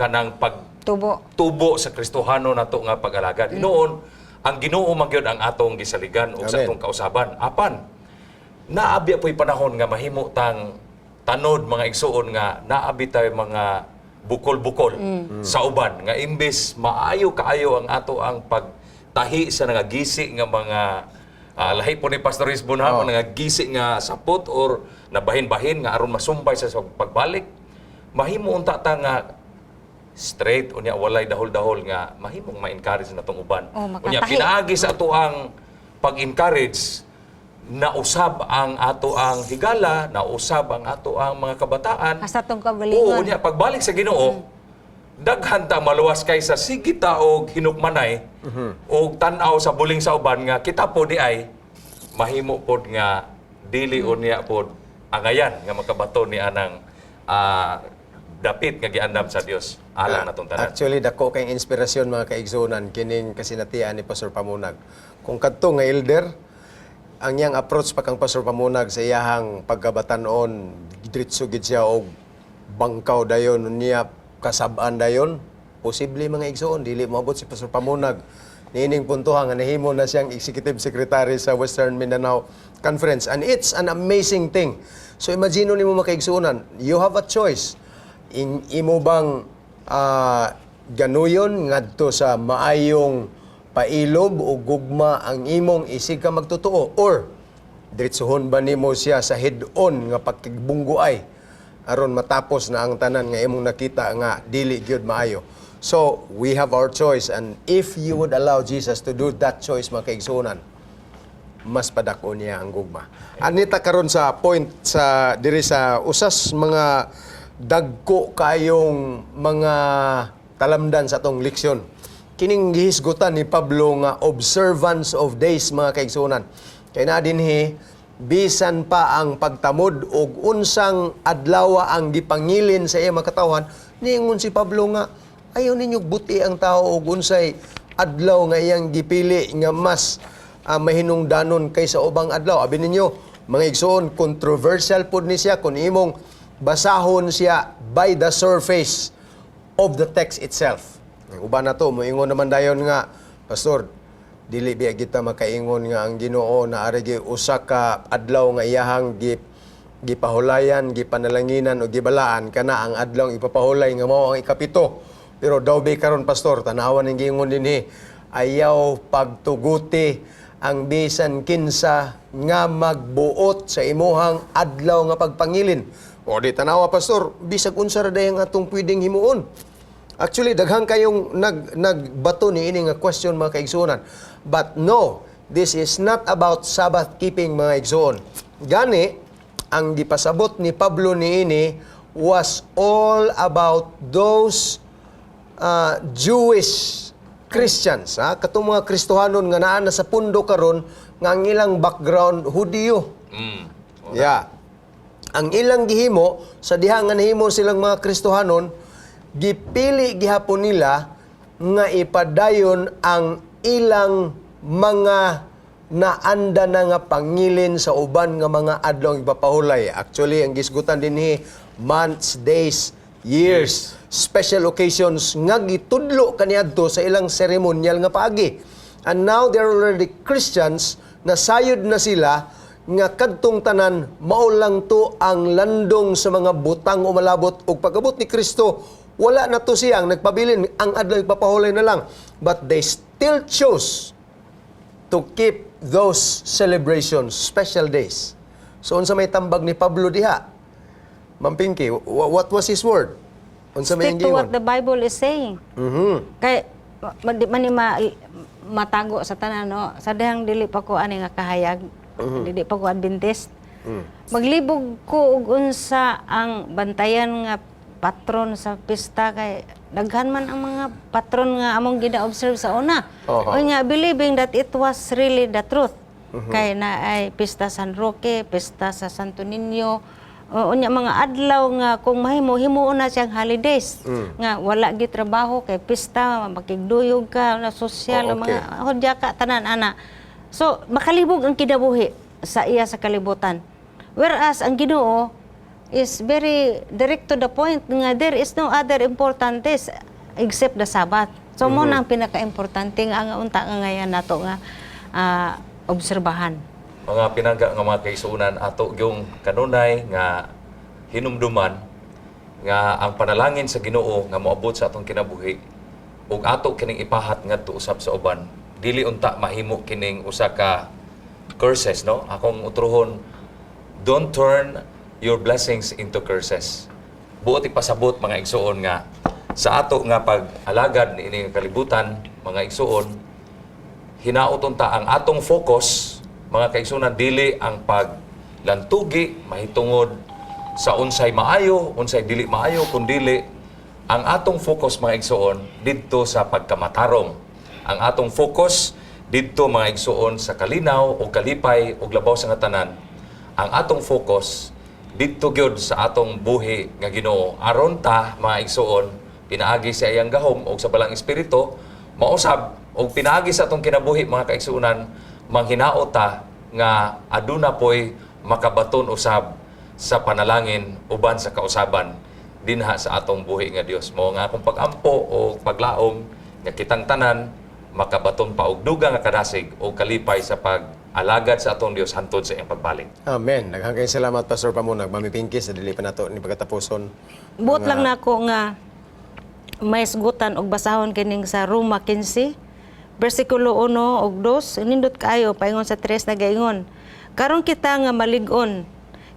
kanang pag Tubo. Tubo sa Kristohano nato nga pag-alagad. Noon, ang Ginoo man gyud ang atong gisaligan ug sa Amen. atong kausaban. Apan, naabi po'y panahon nga mahimo tang tanod, mga igsuon, nga naabi tayo mga bukol-bukol sa uban nga imbes maayo kaayo ang ato ang pagtahi sa nangagisi nga mga lahi po ni Pastor Isbon ha, mga nangagisi nga sapot or nabahin-bahin nga aron masumbay sa pagbalik, mahimo unta ta nga straight unya walay dahol-dahol nga mahimong ma-encourage na tong uban. Oh, Unya makatahi. pinaagi sa ato ang pag-encourage, nausab ang ato ang higala, nausab ang ato ang mga kabataan. Hasta tong kaugalingon. Oo, unya pagbalik sa Ginoo, daghan ta maluwas kaysa sige ta og hinukmanay og tan-aw sa buling sa uban nga kita po di ay mahimo pod nga dili unya pod angayan nga makabato ni anang dapit nga giandam sa Dios alang natong tanan. Actually, dako kay inspirasyon, mga kaigsunan, kining kasinatian ni Pastor Pamunag. Kung kadto nga elder, ang iyang approach pa kang Pastor Pamunag sa iyahang pagkabatan-on, diretso gid siya og bangkaw dayon niya, kasab-an dayon, posible, mga igsoon, dili moabot si Pastor Pamunag niining puntoha nga nahimo na siyang executive secretary sa Western Mindanao Conference. And it's an amazing thing. So imagine nimo, mga kaigsuonan, you have a choice. In imo bang ganuyon ngadto sa maayong pailob o gugma ang imong isig ka magtotoo or diretsuhon ba nimo siya sa head-on nga pakigbungguay aron matapos na ang tanan nga imong nakita nga dili gyud maayo? So we have our choice, and if you would allow Jesus to do that choice, mga kaigsuonan, mas padako niya ang gugma. Anita karon sa point sa diri sa usas mga dagko kayong mga talamdan sa atong leksyon. Kining gihisgutan ni Pablo nga observance of days, mga kaigsuonan. Kay na dinhi, bisan pa ang pagtamod og unsang adlaw ang gipangilin sa iyang mga katawhan, niingon si Pablo nga ayaw ninyo buti ang tao og unsay adlaw nga iyang gipili nga mas mahinungdanon kaysa ubang adlaw. Abi ninyo, mga igsoon, controversial pod ni siya kung imong basahon siya by the surface of the text itself. Ang uban na to, moingon naman dayon nga, "Pastor, dili biya kita makaingon nga ang Ginoo na ari usa ka adlaw nga iyahang gipahulayan, gipanalanginan o gibalaan kana ang adlaw ipapahulay nga mao ang 7. Pero daw bi karon, Pastor, tanawan ning giingon dinhi, ayaw pagtuguti ang bisan kinsa nga magbuot sa imuhang adlaw nga pagpangilin." O di tanawa, Pastor, bisag unsa ra day ang atong pwedeng himuon? Actually, daghan kayong nagbato ni ini nga question, mga kaigsuonan. But no, this is not about Sabbath keeping, mga igsuon. Gani, ang gipasabot ni Pablo niini was all about those Jewish Christians, ha? Katong mga Kristohanon nga naa na sa pundo karon nga ang ilang background Hudiyo. Yeah. Ang ilang gihimo sa diha nga nahimo silang mga Kristohanon, gipili gihapon nila nga ipadayon ang ilang mga naanda na nga pangilin sa uban nga mga adlaw ipapahulay. Actually, ang gisgutan dinhi, months, days, years, special occasions nga gitudlo kaniadto sa ilang seremonyal nga paagi. And now they're already Christians, nasayod na sila nga kadtong tanan mao lang to ang landong sa mga butang umalabot ug pag-abot ni Kristo. Wala na to siya ang nagpabilin, ang adlaw ipapahulay na lang. But they still chose to keep those celebrations, special days. So unsa may tambag ni Pablo diha? Ma'am Pinky, what was his word? Unsa may Stick to what ingon? the Bible is saying. Kay di man ni matago sa tanan, no. Sa dihang dili pa ko ani nga kahayag, dili pa ko Adventist. Maglibog ko og unsa ang bantayan nga patron sa pista kay daghan man ang mga patron nga among gina-observe sa una. Unya, believing that it was really the truth. Kay na ay pista San Roque, pista sa Santo Niño, o, unya mga adlaw nga kung mahimo himuon na siyang holidays nga wala gi trabaho kay pista, makigduyog ka na sosyal, mga hudya ka tanan ana. So makalibog ang kinabuhi sa iya sa kalibutan, whereas ang Ginoo is very direct to the point nga there is no other important days except the Sabbath. So mo na ang pinaka-importante nga ang unta nga ngayon nato nga obserbahan. Mga pinangga nga mga kaigsuonan, ato yung kanunay nga hinumduman nga ang panalangin sa Ginoo nga moabot sa atong kinabuhi ug ato kining ipahat ngadto usab sa uban, dili unta mahimo kining usa ka curses, no? Akong utrohon, don't turn your blessings into curses. Buot ipasabot, mga igsuon, nga sa ato nga pag-alagad niini nga kalibutan, mga igsuon, hinaot unta ang atong focus, mga kaigsuonan, dili ang paglantugi mahitungod sa unsay maayo, unsay dili maayo, kundili ang atong focus, mga igsuon, didto sa pagkamatarong. Ang atong focus didto, mga igsuon, sa kalinaw o kalipay ug labaw sa nga tanan, ang atong focus didto gyud sa atong buhi nga Ginoo, aron ta, mga igsuon, pinaagi sa iyang gahom og sa Balaang Espiritu mausab og pinaagi sa atong kinabuhi, mga kaigsuonan, manghinaot ta nga aduna poy makabaton usab sa panalangin uban sa kausaban dinha sa atong buhi nga Dios. Mo nga akong pag-ampo o paglaom nga kitang tanan makabaton pa og dugang nga kadasig o kalipay sa pag-alagad sa atong Dios hantod sa iyang pagbalik. Amen. Daghang kayong salamat, Pastor Pamunag. Mami Pinky, sa dili pa nato ni pagkatapuson. Buot lang nako nga may sgutan og basahon kining sa Roma 15 bersikulo 1 ug 2. Nindot kaayo, paingon sa 3, nagaingon: "Karon kita nga malig-on,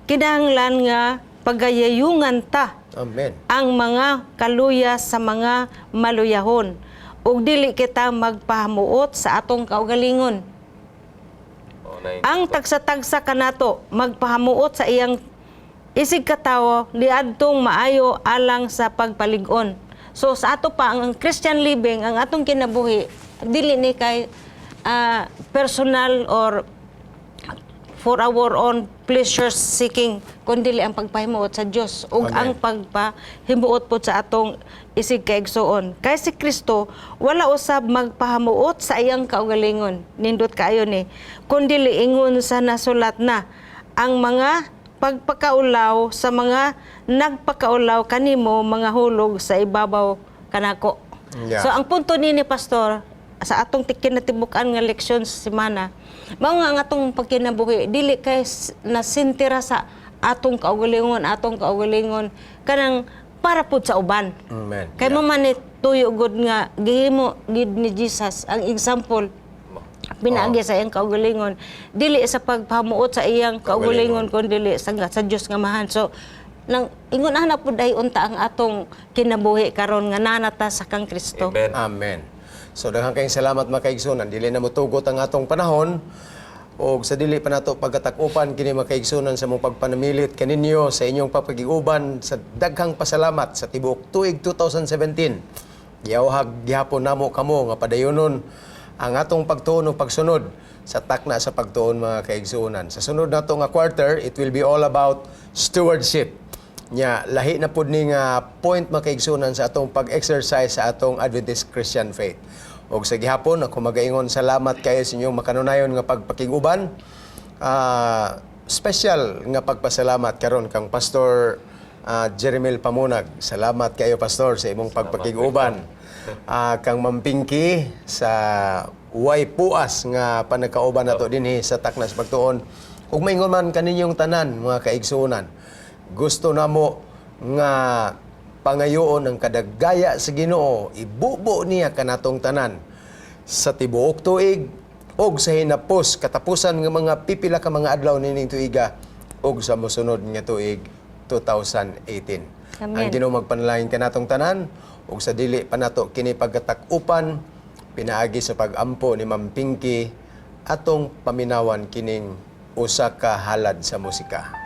kinahanglan nga pagayayungan ta Amen. ang mga kaluya sa mga maluyahon ug dili kita magpahamuot sa atong kaugalingon. Oh, nay. Ang tagsa-tagsa kanato magpahamuot sa iyang isig katawo niadtong maayo alang sa pagpalig-on." So sa ato pa ang Christian living, ang atong kinabuhi dili ni kay personal or for our own pleasure seeking, kundi ang pagpahimuot sa Dios ug Amen. ang pagpahimuot po sa atong isig kaigsuon. Kay si Kristo wala usab magpahamuot sa iyang kaugalingon. Nindot kaayo ni. Kundi ingon sa nasulat na ang mga pagpakaulaw sa mga nagpakaulaw kanimo mga hulog sa ibabaw kanako. So ang punto ni Pastor sa atong kinatibuk-an nga leksyon sa semana, mao nga ang atong pagkinabuhi dili kay nasintira sa atong kaugalingon kanang para pud sa uban. Amen. Kay mo man ni tuyo gud nga gihimo gid ni Jesus ang example pinaagi sa iyang kaugalingon, dili sa pagpamuot sa iyang kaugalingon kundi sa Dios nga Amahan. So nang ingon ana pud ay unta ang atong kinabuhi karon nga nanata sa kang Kristo. Amen. Amen. So daghang kayong salamat, mga kaigsunan. Dili na motugot ang atong panahon og sa dili pa nato pagkatakupan kini, mga kaigsunan, sa mong pagpanamilit kaninyo sa inyong papagiguban sa daghang pasalamat sa tibuok tuig 2017. Giyawhag gihapon namo kamo nga padayonon ang atong pagtuon ug pagsunod sa Takna sa Pagtuon, mga kaigsunan. Sa sunod nato nga quarter, it will be all about stewardship. Nya lahi na pud ni nga point, mga kaigsunan, sa atong pag-exercise sa atong Adventist Christian faith. Og sa gihapon ako magaingon salamat kayo sa inyong makanunayon nga pagpakig-uban. Special nga pagpasalamat karon kang Pastor Jeremil Pamunag. Salamat kayo, Pastor, sa imong pagpakig-uban. Kang Ma'am Pinky sa way puas nga panagkauban nato dinhi sa Takna sa Pagtuon. Ug maingon man kaninyong tanan, mga kaigsuonan. Gusto namo nga Pangayoon ang kadagaya sa Ginoo, ibubo niya kanatong tanan sa tibuok tuig og sa hinapos katapusan nga mga pipila ka mga adlaw nining tuiga og sa mosunod nga tuig 2018. Amen. Ang Ginoo magpanalangin kanatong tanan ug sa dili pa nato kini pagkatak-upan pinaagi sa pag-ampo ni Ma'am Pinky atong paminawan kining usa ka halad sa musika.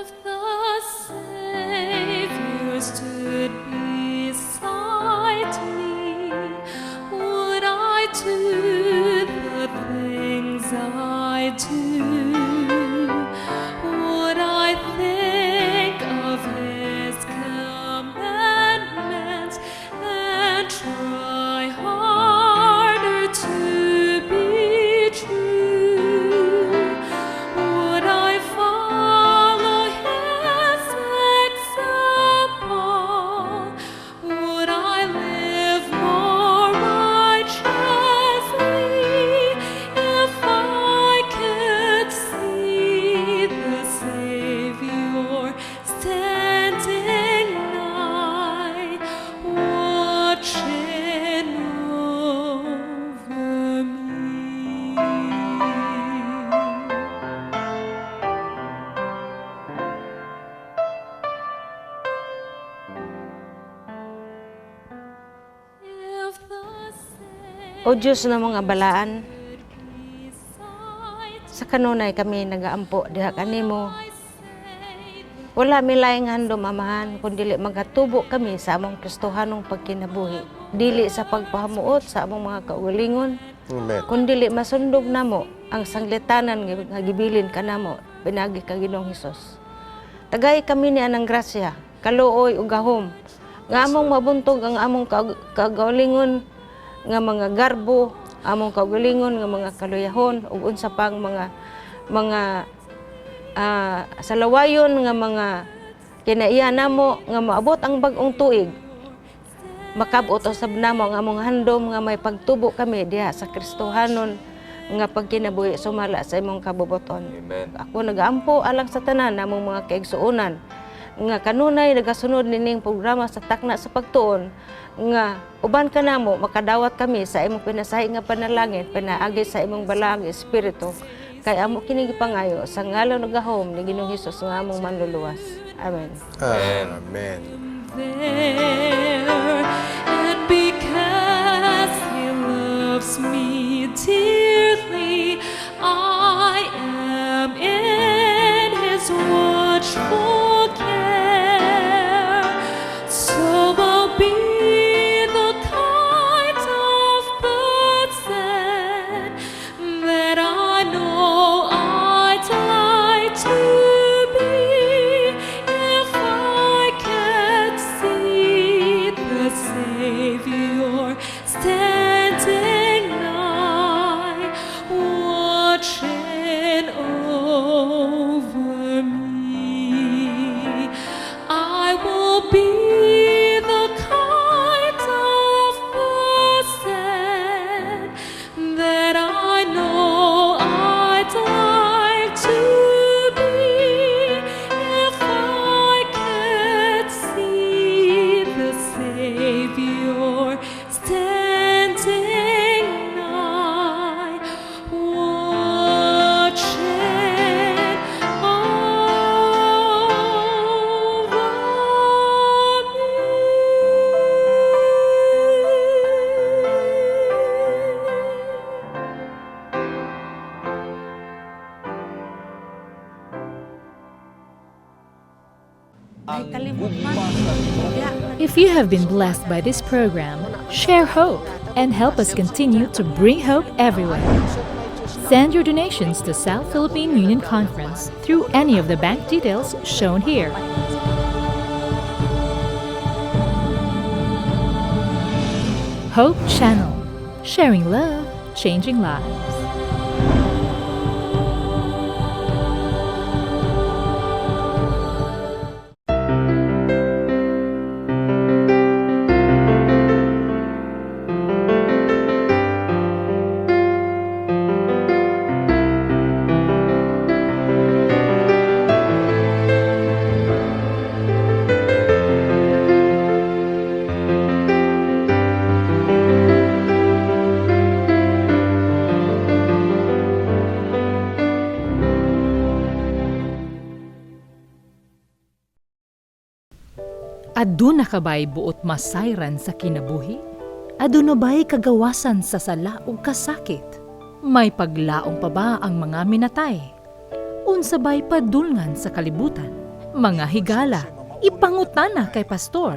If the Savior stood beside me, would I do the things I do? Would I think of His commandments and try harder to be true? Would I follow His example? Would I live more righteously if I could see the Savior standing nigh, watching over me? If the O Diyos na mga balaan, beside sa kanunay kami nagaampo diha kanimo. I say Wala mi laing handom, Amahan, kun dili magatubo kami sa among Kristohanong pagkinabuhi. Dili sa pagpahamuot sa among mga kaugalingon, Amen. kun dili masundog namo ang sanglitanan nga gibilin kanamo pinaagi ka Ginoong Hesus. Tagay kami ni anang grasya, kaluoy ug gahom nga among mabuntog ang among kaugalingon nga mga garbo, among kaugalingon nga mga kaluyahon ug unsa pang mga salawayon nga mga kinaiya namo nga maabot ang bag-ong tuig, makabot usab namo ang among handom nga may pagtubo kami diha sa Kristohanon nga pagkinabuhi sumala sa imong kabubuton. Amen. Ako nagaampo alang sa tanan namong mga kaigsuonan nga kanunay nagasunod nining programa sa Takna sa Pagtuon nga uban kanamo makadawat kami sa imong pinasahi nga panalangin pinaagi sa imong balaang espiritu, kay amo kini gipangayo sa ngalan ug gahom ni Ginoong Hesus nga among manluluwas. Amen. Amen. There, and because He loves me dearly, I am in His watchful care. So I'll be the kind of person that I know I'd like to be if I could see the Savior standing nigh, watching over me. I will be the kind of person that I know I'd like to be if I could see the Savior standing nigh, watching over me. Ay, kalimot man. If you have been blessed by this program, share hope and help us continue to bring hope everywhere. Send your donations to South Philippine Union Conference through any of the bank details shown here. Hope Channel, sharing love, changing lives. Aduna ka ba'y buot masayran sa kinabuhi? Aduna ba'y kagawasan sa sala ug kasakit? May paglaom pa ba ang mga minatay? Unsa ba'y padulngan sa kalibutan? Mga higala, ipangutana kay pastor.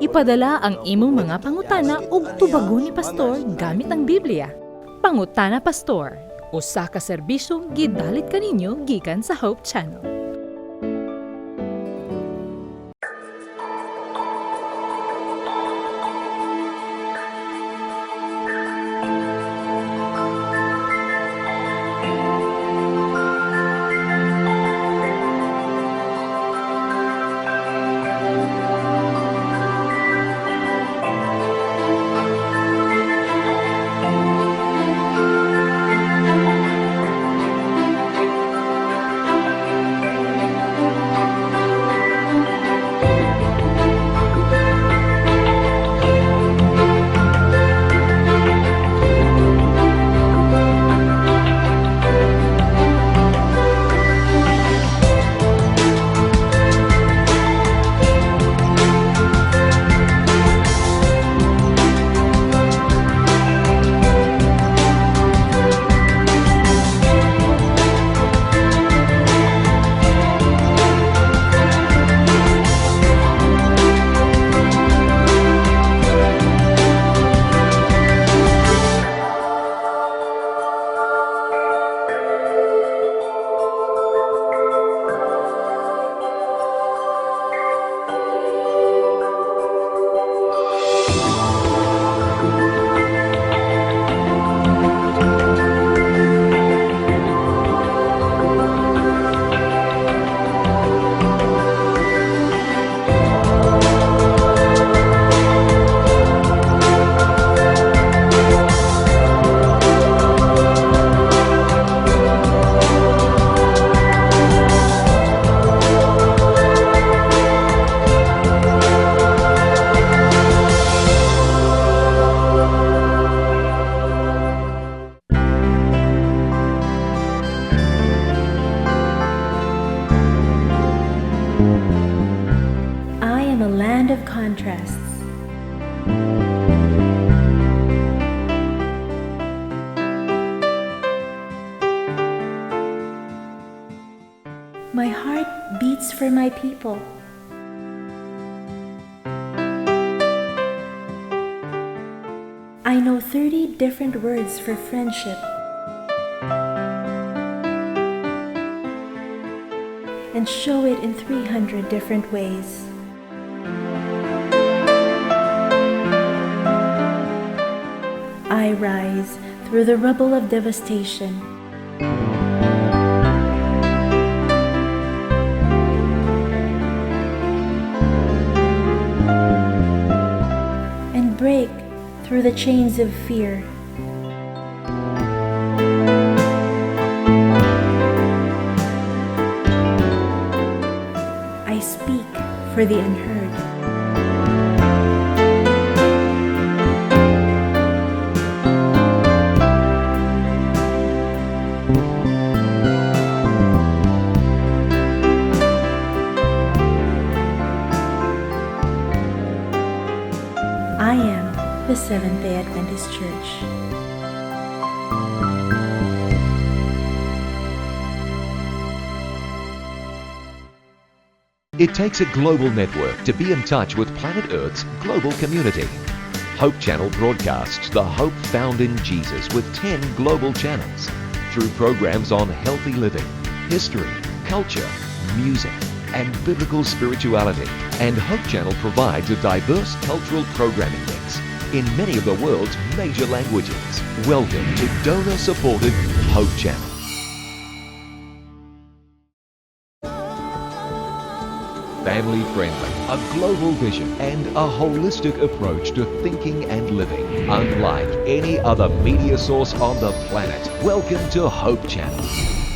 Ipadala ang imong mga pangutana ug tubagon ni pastor gamit ang Biblia. Pangutana Pastor, usa ka serbisyo gidalit kaninyo gikan sa Hope Channel. I am a land of contrasts. My heart beats for my people. I know 30 different words for friendship and show it in 300 different ways. I rise through the rubble of devastation. And break through the chains of fear. I speak for the unheard. I am the Seventh Day Adventist Church. It takes a global network to be in touch with planet Earth's global community. Hope Channel broadcasts the hope found in Jesus with 10 global channels through programs on healthy living, history, culture, music, and biblical spirituality. And Hope Channel provides a diverse cultural programming mix in many of the world's major languages. Welcome to donor supported Hope Channel. Family friendly, a global vision, and a holistic approach to thinking and living. Unlike any other media source on the planet. Welcome to Hope Channel.